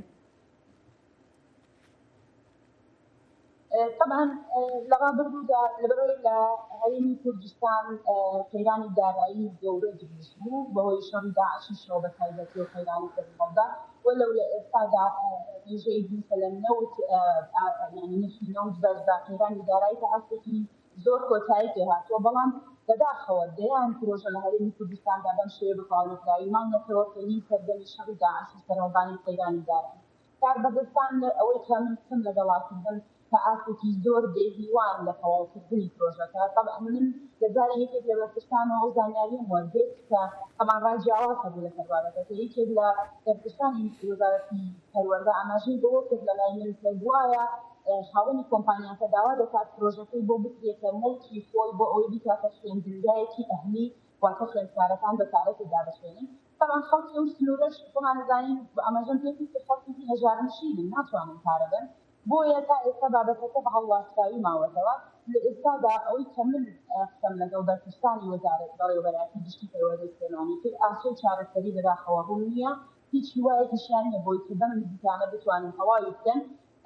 ئە، تەبعەن، ئە، لە ڕابردوودا لەبەرەوەی لە هەرێمی کوردستان، ئە، قەیرانی دارایی گەورە دروست بوو، بەهۆی شەڕی داعشیشەوە بە تایبەتی و قەیرانی سەر خەڵدا، وەلەو لە ئێستادا، ئە، ڕێژەی بووتە لە نەوت، ئە، ئە، یعنی نرخی نەوت بەرزە، قەیرانی دارایی تا ئاستێکی زۆر کۆتایی پێ هاتووە، بەڵام بەداخەوە دەیان پرۆژە لە هەرێمی کوردستاندا بەم شێوەیە بە تەواو نەکراوی مانگە تەوەکەلی سەردەمی شەڕی داعش و سەرهەڵدانی قەیرانی دارایی. کاربەدەستان لە ئەوەی کە من قسەم لەگەڵا کردن، کە ئاستێکی زۆر بێهیوان لە تەواوکردنی پرۆژەکە. تەبعەن من لە جاری یەکێک لە بەرپرسانەوە ئەو زانیاریم وەرگرت کە تەبعەن ڕای جیاواز هەبوو لەسەر بابەتەکە. یەکێک لە بەرپرسانی وەزارەتی پەروەردە ئاماژەی بەوە کرد لە لای من کە گوایە، ئە، خاوەنی کۆمپانیاکە داوا دەکات پرۆژەکەی بۆ بکرێتە موڵکی خۆی بۆ ئەوەی بیکاتە خوێندنگایەکی ئەهلی، واتە خوێندکارەکان بە پارە تێدا بخوێنن. تەبعەن خەڵکی ئەو سنوورەش خۆمان دەزانین، ئاماژەم پێ کرد کە خەڵکێکی هەژارنشینن، ناتوانن پارە بەن. بۆیە تا ئێستا بابەتەکە بە هەڵواسراوی ماوەتەوە. لە ئێستادا ئەوەی کە من، ئە، قسەم لەگەڵ بەرپرسانی وەزارەت بەڕێوەبەرایەتی گشتی پەروەردەی سلێمانی کرد، ئاسۆی چارەسەری بەداخەوە ڕوون نییە، هیچ هیوایەکیشیان نییە بۆی کە بەم نزیکانە بتوانن تەواوی بکەن.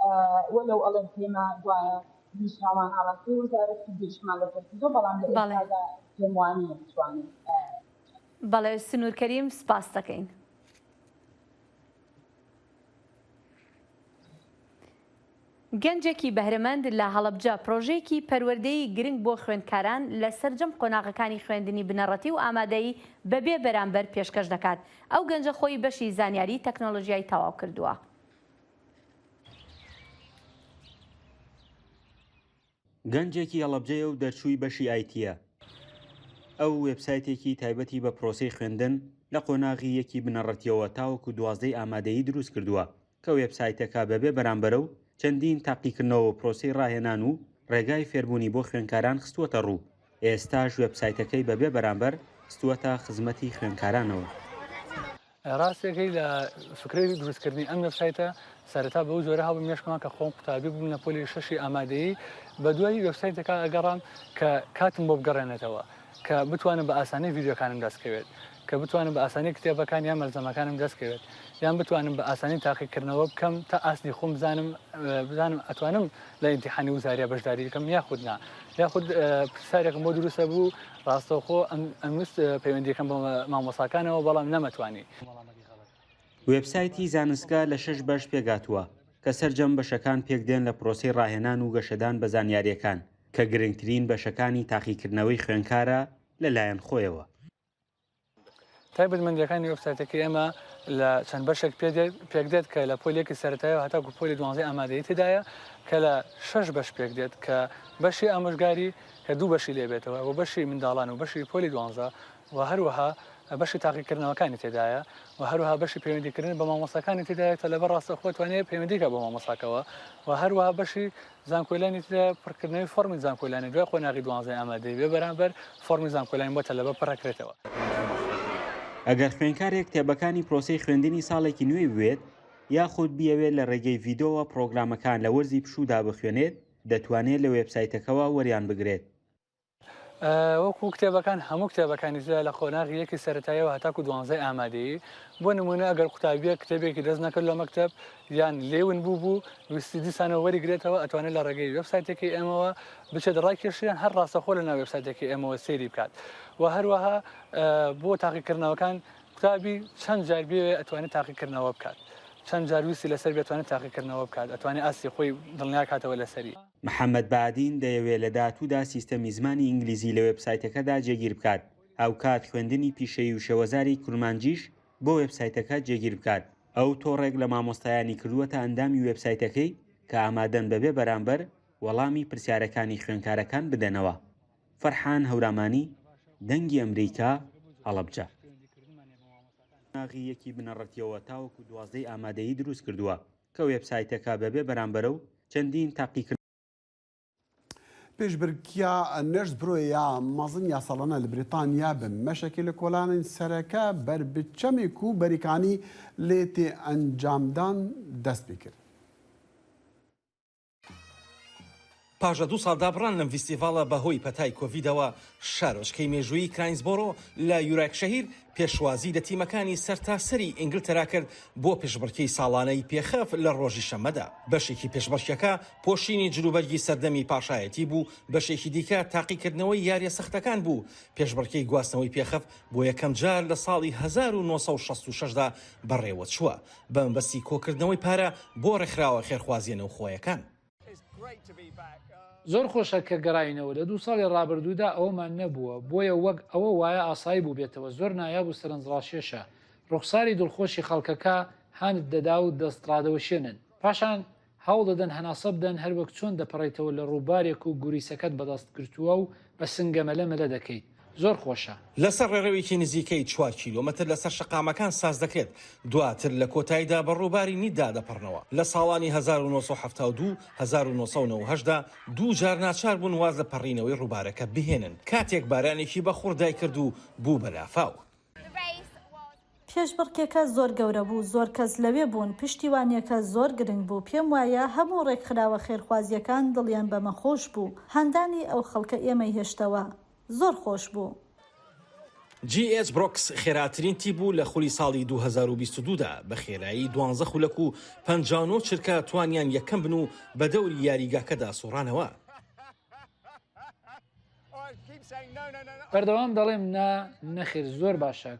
ئە، وەلەو ئەڵێن پێما گوایە نیشامان ئاراستەی وەزارەتی گەیشتمان لەسەر کردووە، بەڵام لە بەڵێ. ئێستادا پێم وانییە بتوانین، ئە، بەڵێ، سنوور کەریم، سپاس دەکەین. گەنجێکی بەهرەمەند لە هەڵەبجە پرۆژەیەکی پەروەردەیی گرنگ بۆ خوێندکاران لە سەرجەم قۆناغەکانی خوێندنی بنەڕەتی و ئامادەیی بەبێ بەرامبەر پێشکەش دەکات. ئەو گەنجە خۆی بەشی زانیاری تەکنۆلۆژیای تەواو کردووە. گەنجێکی هەڵەبجەیە و دەرچووی بەشی ئایتییە. ئەو وێبسایتێکی تایبەتی بە پرۆسەی خوێندن لە قۆناغی یەکی بنەڕەتیەوە تاوەکو دوازدەی ئامادەیی دروست کردووە، کە وێبسایتەکە بەبێ بەرامبەرە و چەندین تاقیکردنەوە و پرۆسەی ڕاهێنان و ڕێگای فێربوونی بۆ خوێندکاران خستووەتە ڕوو. ئێستاش وێبسایتەکەی بەبێ بەرامبەر خستووەتە خزمەتی خوێندکارانەوە. ڕاستێکی لە فکرەی دروستکردنی ئەم وێبسایتە سەرەتا بەو جۆرە هەبوو مێشکمان کە خۆم قوتابی بووم لە پۆلی شەشی ئامادەیی، بە دوای وێبسایتەکە ئەگەڕام کە کاتم بۆ بگەڕێنێتەوە، کە بتوانم بە ئاسانی ڤیدیۆکانم دەستکەوێت، کە بتوانم بە ئاسانی کتێبەکان یان مەلزەمەکانم دەستکەوێت، یان بتوانم بە ئاسانی تاقیکردنەوە بکەم تا ئاستی خۆم بزانم، بزانم ئەتوانم لە ئیمتیحانی وزاریا بەشداری بکەم یاخود نا، یاخود پرسیارێکم بۆ دروستە بوو، ڕاستەوخۆ ئەمویست پەیوەندیەکەم بە مامۆساکانەوە، بەڵام نەمەتوانی. وێبسایتی زانستگە لە شەش بەش پێکهاتووە کە سەرجەم بەشەکان پێکدێن لە پرۆسەی ڕاهێنان و گەشەدان بە زانیاریەکان، کە گرنگترین بەشەکانی تاقیکردنەوەی خوێنکارە لەلایەن خۆیەوە. تایبەتمەندیەکانی وێبسایتەکەی ئێمە لە چەند بەشێک پێکدێت کە لە پۆلێکی سەرەتایەوە هەتاکو پۆلی دوانزەی ئامادەیی تێدایە، کە لە شەش بەش پێکدێت کە بەشی ئامۆژگاری کە دوو بەشی لێبێتەوە، و بەشی منداڵان و بەشی پۆلی دوانزە، و هەروەها بەشی تاقیکردنەوەکانی تێدایە، و هەروەها بەشی پەیوەندیکردن بە مامۆستاکانی تێدایە، تەلەبە ڕاستەخۆ توانێت پەیوەندی بکات بە مامۆستاکەوە، و هەروەها بەشی زانکۆلانی تێدایە، پڕکردنەوەی فۆڕمی زانکۆلانی دوای قۆناغی دوانزەی ئامادەیی بێ بەرامبەر فۆڕمی زانکۆلانی بۆ تەلەبە پڕ ئەکرێتەوە. ئەگەر خوێنکارێک کتێبەکانی پرۆسەی خوێندنی ساڵێکی نوێی بوێت، یاخود بیەوێت لە ڕێگەی ڤیدیۆوە پڕۆگرامەکان لە وەرزی پشوودا بخوێنێت، دەتوانێت لە وێبسایتەکەوە وەریان بگرێت. وەکو کتێبەکان، هەموو کتێبەکانی تێدا لە قۆناغی یەکی سەرەتاییەوە هەتاکو دوانزەی ئامادەیی. بۆ نمونە ئەگەر قوتابیەک کتێبێکی دەست نەکرد لە مەکتەب یان لێون بوو بوو، ویستی دیسانەوە وەری گرێتەوە، ئەتوانێت لە ڕێگەی وێبسایتێکی ئێمەوە بچێت ڕاکێشیان هەر ڕاستەخۆ لە ناو وێبسایتێکی ئێمەوە سەیری بکات. و هەروەها بۆ تاقیکردنەوەکان قوتابی چەند جار بێوێ ئەتوانێت تاقیکردنەوە بکات، چەند جار ویستی لەسەر بێ ئەتوانێت تاقیکردنەوە بکات، ئەتوانێت ئاستی خۆی دڵنیا کاتەوە لەسەری. محەممەد بادین دەیەوێت لە داهاتوودا سیستەمی زمانی ئینگلیزی لە وێبسایتەکەدا جێگیر بکات، هاوکات خوێندنی پیشەیی و شێوەزاری کورمانجیش بۆ وێبسایتەکە جێگیر بکات. ئەو تۆڕێک لە مامۆستایانی کردووەتە ئەندامی وێبسایتەکەی کە ئامادەن بەبێ بەرامبەر وەڵامی پرسیارەکانی خوێنکارەکان بدەنەوە. فەرحان هەورامانی، دەنگی ئەمریکا، هەڵەبجە. قۆناغی یەکی بنەڕەتیەوە تاوەکو دوازدەی ئامادەیی دروست کردووە کە وێبسایتەکە بەبێ بەرامبەرە و چەندین تاقیکردن. پێشبڕکێ نێرس برۆیە مەزن یا ساڵانە لە بریتانیا بە مەشێکی لە کۆلانین سەرەکە بەر بچەمێک و بەریکانی لێ تێ ئەنجامدان دەست پێ کرد. پاش دوو ساڵ دابڕان لەم ڤیستیڤاڵە بەهۆی پەتای کۆڤیدەوە، شارۆچکەی مێژوویی کرایسبۆرۆ لە یوراکشەهیر پێشوازی لە تیمەکانی سەرتاسەری ئینگلتەرا کرد بۆ پێشبڕکێی ساڵانەی پێخەف لە ڕۆژی شەممەدا. بەشێکی پێشبڕکێکە پۆشینی جلوبەرگی سەردەمی پاشایەتی بوو، بەشێکی دیکە تاقیکردنەوەی یاریە سەختەکان بوو. پێشبڕکێی گواستنەوەی پێخەف بۆ یەکەم جار لە ساڵی هەزار و نۆ سەد و شەست و شەش دا بەڕێوە چووە بە مەبەستی کۆکردنەوەی پارە بۆ ڕێکخراوە خێرخوازیە نەوخۆیەکان. زۆر خۆشە کە گەڕاینەوە. لە دوو ساڵی ڕابردوودا ئەوەمان نەبووە، بۆیە وەک ئەوە وایە ئاسایی بووبێتەوە. زۆر نایاب و سەرنجڕاکێشە. ڕوخساری دڵخۆشی خەڵکەکە هانت دەدا و دەست ڕادەوەشێنن. پاشان هەوڵ دەدەن هەناسە بدەن، هەر وەک چۆن دەپەڕیتەوە لە ڕووبارێک و گوریسەکەت بەدەست گرتووە و بە سنگەمەلە مەلە دەکەیت. زۆر خۆشە. لەسەر ڕێڕەوێکی نزیکەی چوار کیلۆمەتر لەسەر شەقامەکان ساز دەکرێت، دواتر لە کۆتاییدا بە ڕووباری نیدا دەپەڕنەوە. لە ساڵانی هەزار و نۆ سەد و حەفتا و دوو، هەزار و نۆ سەد و نەوەد و هەشت دا دوو جار ناچار بوون واز لە پەڕینەوەی ڕووبارەکە بهێنن، کاتێک بارانێکی بەخوڕ دایکرد و بوو بە لافاو. پێشبڕکێکە زۆر گەورە بوو، زۆر کەس لەوێ بوون، پشتیوانیەکە زۆر گرنگ بوو. پێم وایە هەموو ڕێکخراوە خێرخوازیەکان دڵیان بەمە خۆش بوو. هاندانی ئەو خەڵکە ئێمەی هێشتەوە. زۆر خۆش بوو. جی ئێچ برۆکس خێراترین تیپ بوو لە خولی ساڵی دوو هەزار و بیست و دوو دا. بە خێرایی دوانزە خولەک و پەنجا و نۆ چرکە توانیان یەکەم بن و بە دەوری یاریگاکەدا سوڕانەوە. بەردەوام دەڵێم نا، نەخێر، زۆر باشە.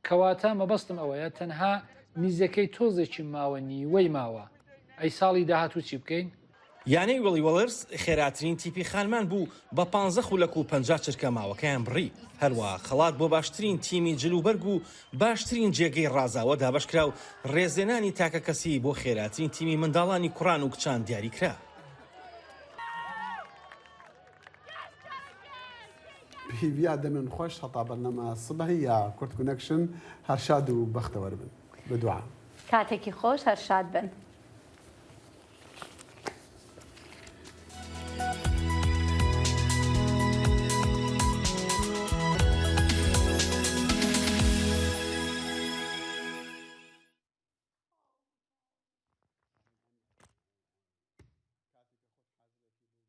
کەواتە مەبەستم ئەوەیە تەنها میزەکەی تۆزێکی ماوە، نیوەی ماوە. ئەی ساڵی داهاتوو چی بکەین؟ یانەی ویڵی وەڵرز خێراترین تیپی خانمان بوو، بە پانزە خولەک و پەنجا چرکە ماوەکەیان بڕی. هەروەها خەڵات بۆ باشترین تیمی جل و بەرگ و باشترین جێگەی ڕازاوە دابەشکرا و ڕێزێنانی تاکە کەسی بۆ خێراترین تیمی منداڵانی کوڕان و کچان دیاری کرا. بهیویا دەمێن خۆش هەتا بەرنامە سبهی یا کورد کونەکشن. هەر شاد و بەختەوەر بن. بە دوعا. کاتێکی خۆش، هەر شاد بن.